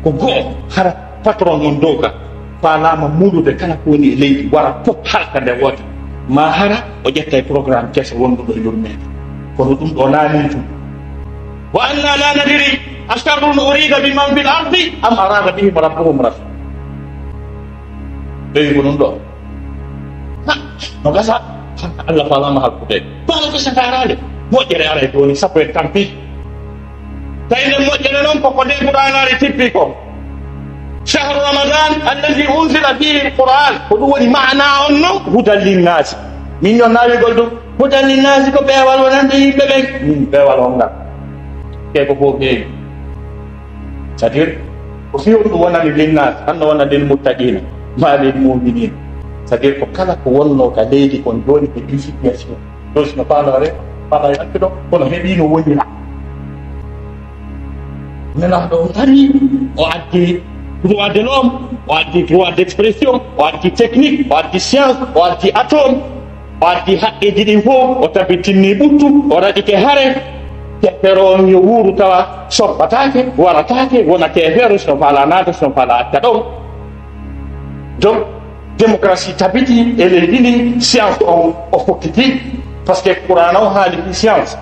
ko go'o hara patron on dow ka. Faalaama mulude kala ko woni e leydi wara fof halka nde woote. Ma hara o ƴetta e programme keso wonduɗo e yurmeende. Kono ɗum ɗo naani tun. Wa anna la nadiri asharrun urida bi man fil ardi am arada bihim rabbuhum rashad. Ɓewi ko ɗum ɗo. Ha, no gasa. Allah faalaama hakkude. Faala ko sakaaraade. Moƴƴere ara e dooni sappo e tampi. Tawi nden moƴƴere noon koko nde Qur'aanaare tippi ko. Shahru Ramadan alladhi unzila fihi al-Qur'an. Ko ɗum woni maana on noon hudan linnaasi. Min noon naawigol ɗum. Hudan linnaasi ko peewal wonande yimɓe ɓen. Min peewal on ngal. Te ko fof heewi. C'est-à-dire, ko fii on ɗum wonani linnaas, tan no wona lil muttaqiina, maa lil muuminiin. C'est-à-dire, ko kala ko wonnoo ka leydi kon jooni ko ɗii situation. Jooni sino faalaare, faalaare accuɗo, kono heɓii no wonira. Nelaaɗo o ari, o addi droit de l'homme, o addi droit d'expression, o addi technique, o addi science, o addi atome. O addi haqqeeji ɗin fof, o tabitinni ɓuttu, o raɗike hare. Keefeero on yo wuuru tawa soppataake, warataake, wona keefeero, sino faala naata, sino faala acca ɗon. Donc, démocratie tabiti e leydi ndi, science on o fokkiti. Parce que Qur'aana on haali fii science.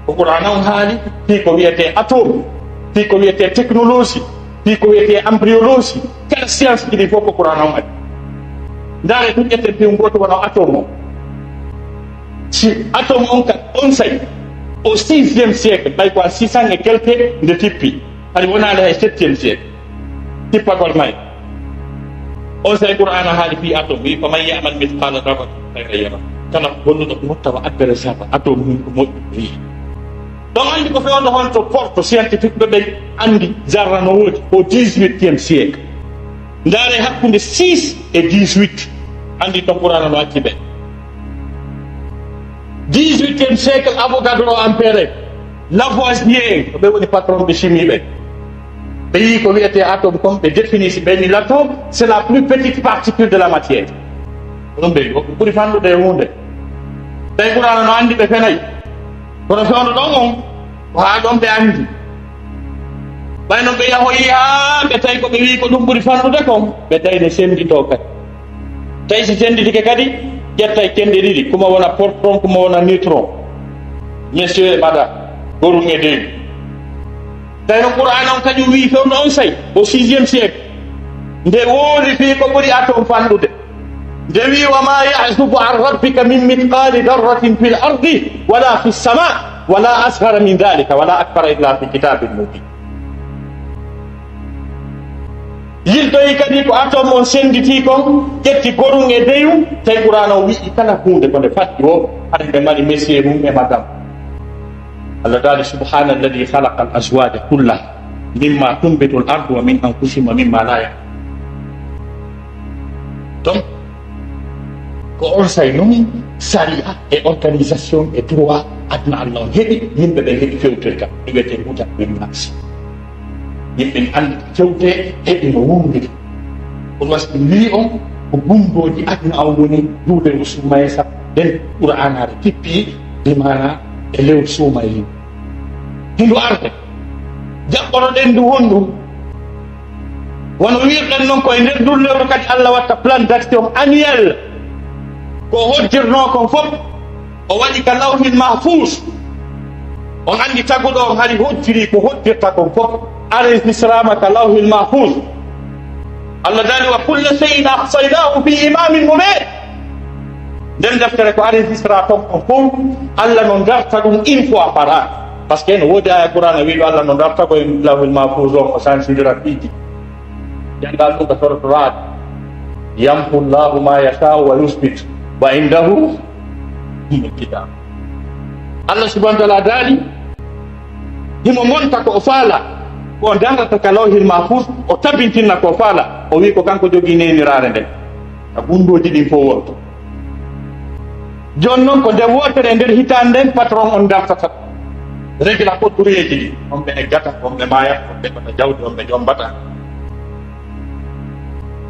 Ko Qur'aana on haali fii ko wiyetee atome, fii ko wiyetee technologie. Fii ko wiyetee embryologie, kala science ɗiɗi fof ko Qur'aana on addi. Ndaare tun ƴetten piw gooto wano atome on. Si atome on ka onsay, au sixième siècle, ɓay ko à six cents et quelques nde tippi, hari wonaali hay septième siècle, tippagol may. Onsay Qur'aana haali fii atome, wi, "Faman ya'mal mithqala dharratin khayran yarah." Kala ko bonnuɗo ko mottawa abbere sarra, atome mum ko moƴƴi, wi. Ɗon anndi ko fewndo honto porte scientifique ɓe ɓen anndi zarra no woodi au dix-huitième siècle. Ndaare hakkunde six et dix-huit, anndi to Qur'aana no acci ɓe. Dix-huitième siècle, Avogadro, Ampère, Lavoisier, ko ɓe woni patron ɓe chimie ɓe. Ɓe yii ko wiyetee atome kon, ɓe définir si ɓe ni l'atome, c'est la plus petite particule de la matière. Ko ɗum ɓe ko ɓuri fanɗude e huunde. Tawi Qur'aana no anndi ɓe fenay. Kono fewndo ɗon on, ko haa ɗon ɓe anndi. Ɓay non ɓe yahoyi haa ɓe tawi ko ɓe wii ko ɗum ɓuri fanɗude kon, ɓe tawi ne sennditoo kadi. Tawi si sennditike kadi, ƴettay cenɗe ɗiɗi, kuma wona proton, kuma wona neutron. Monsieur et madame, gorum e dewi. Tawi no Qur'aana on kañum wii fewndo on say, au sixième siècle. Nde woori fii ko ɓuri atome fanɗude. Nde wii, "Wa ma ya'zubu an rabbika min mithqali dharratin fil ardi wala fis sama, wala asghara min dhalika, wala akthara illa fi kitabin mubin." Yiltoyi kadi ko atome on sennditii kon, ƴetti gorum e deyum, tawi Qur'aana o wi'i kala huunde ko nde fatti o, hade nde mari monsieur mum e madame. Allah taala, "Subhana alladhi khalaqa al azwaja kullaha mimma tunbitu al ardu wa min anfusihim wa mimma la ya'lamun." Donc, ko on say noon sariya e organisation e droit aduna Allah on heɓi, yimɓe ɓe heɓi fewtirka, ɗum wiyetee huda min nafsi. Yimɓe ne anndi fewte heɓi no wowliri. Kono wasi ɗum wii on ko gundooji aduna on woni duude o summaysa ɗen Qur'aanaare tippi Limana e lewru suumayee. Hindu arde. Jaɓɓono ɗen ndu honɗum? Wano wiirɗen non, ko e nder ndun lewru kadi Allah watta plan d'action annuel. Ko hojjirnoo kon fof, o waɗi ka Lawhil Mahfuus. On anndi taguɗo on hari hojjiri ko hojjirta kon fof. Enregistrama ka Lawhil Mahfuus. Allah daali: "Wa kulla shay'in ahsaynahu fi imamin mubin." Nden deftere ko enregistra ton kon fof, Allah no darta ɗum une fois par an. Parce que no woodi aya Qur'an wiiɗo Allah no darta ko e Lawhil Mahfuus on, o sansindira piiji. Janngal ɗum ka Suratul Ra'd. "Yamhu Allahu ma yasha'u wa yuthbit, wa indahu ummul kitab." Allah subhanahu wa ta'ala daali, himo monta ko o faala, ko o darata ka Lawhil Mahfuus, o tabintinna ko o faala, o wi'i ko kanko jogii neeniraare nden. A gunndooji ɗin fof wonto. Jooni non ko nde wootere e nder hitaande nden patron on dartata. Regla ko dureeji ɗi. On ɓe eggata, on ɓe maayata, on ɓe heɓata jawdi, on ɓe jombata.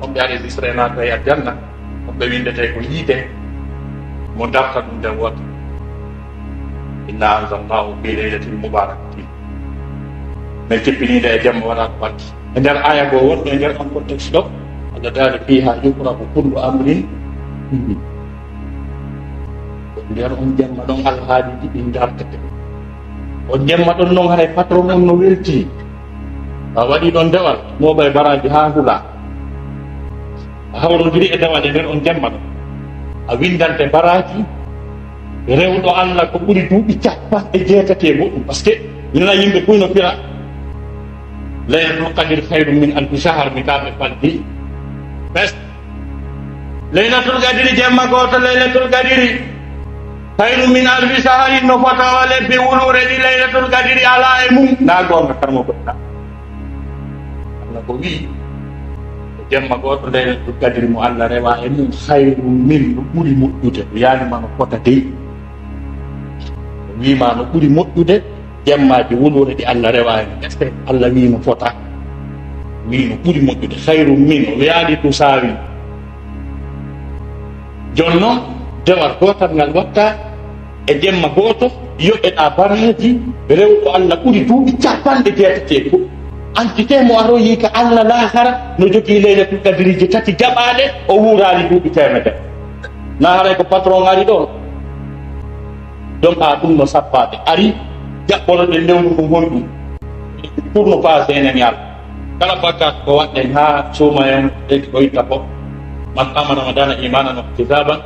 On ɓe enregistré naata e aljanna, on ɓe winndete ko yiite mo darta ɗum nde wootere. "Inna anzalnahu fi laylatin mubarakatin." Men tippiniinde e jemma wonaa ko ɓatti. E nder aya goo wonɗo e nder on contexte ɗo, Allah daali: "Fiha yufraqu kullu amrin hakim." Ko nder on jemma ɗon alhaaliiji ɗin dartete. On jemma ɗon non haray patron on no welti. A waɗi ɗon dewal, mooɓay baraaji haa hula. A hawrodiri e dewal e nder on jemma ɗon. A winndante baraaji rewɗo Allah ko ɓuri duuɓi capanɗe jeetati e goɗɗum. Parce que nana yimɓe kuy no fira. Laylatul Qadri khayrun min alfi shahr, mi kaɓe faldi. Bes. Laylatul Qadri jemma gooto, Laylatul Qadri khayrun min alfi shahrin, no fota o lebbi wuluure ɗi Laylatul Qadri alaa e mum. Na goonga karmo goɗɗa. Allah ko wi'i, ko jemma gooto Laylatul Qadri mo Allah rewa e mum, khayrun min, no ɓuri moƴƴude. O yaani ma no fota dey. O wi'i ma no ɓuri moƴƴude jemmaaji wuluure ɗi Allah rewa e mum. Est-ce que Allah wi'i no fota? Wi'i no ɓuri moƴƴude. Khayrun min, o wi'aali tusaawi. Jooni non, dewal gootal ngal watta e jemma gooto, yoɓeɗaa baraaji rewɗo Allah ɓuri duuɓi capanɗe jeetati e go'o. Entité mo aroyi ka Allah laakara no jogii Laylatul Qadriji tati jaɓaaɗe, o wuuraali duuɓi teemedere. Na haray ko patron ari ɗo? Donc, a ɗum no sappaade. Ari, jaɓɓoroɗen lewru ndun honɗum? Pour ne pas enen yalla. Kala bakkat ko waɗɗen haa suuma en, ɓeydi ko itta fof. Man qama Ramadana imanan wa ihtisaban,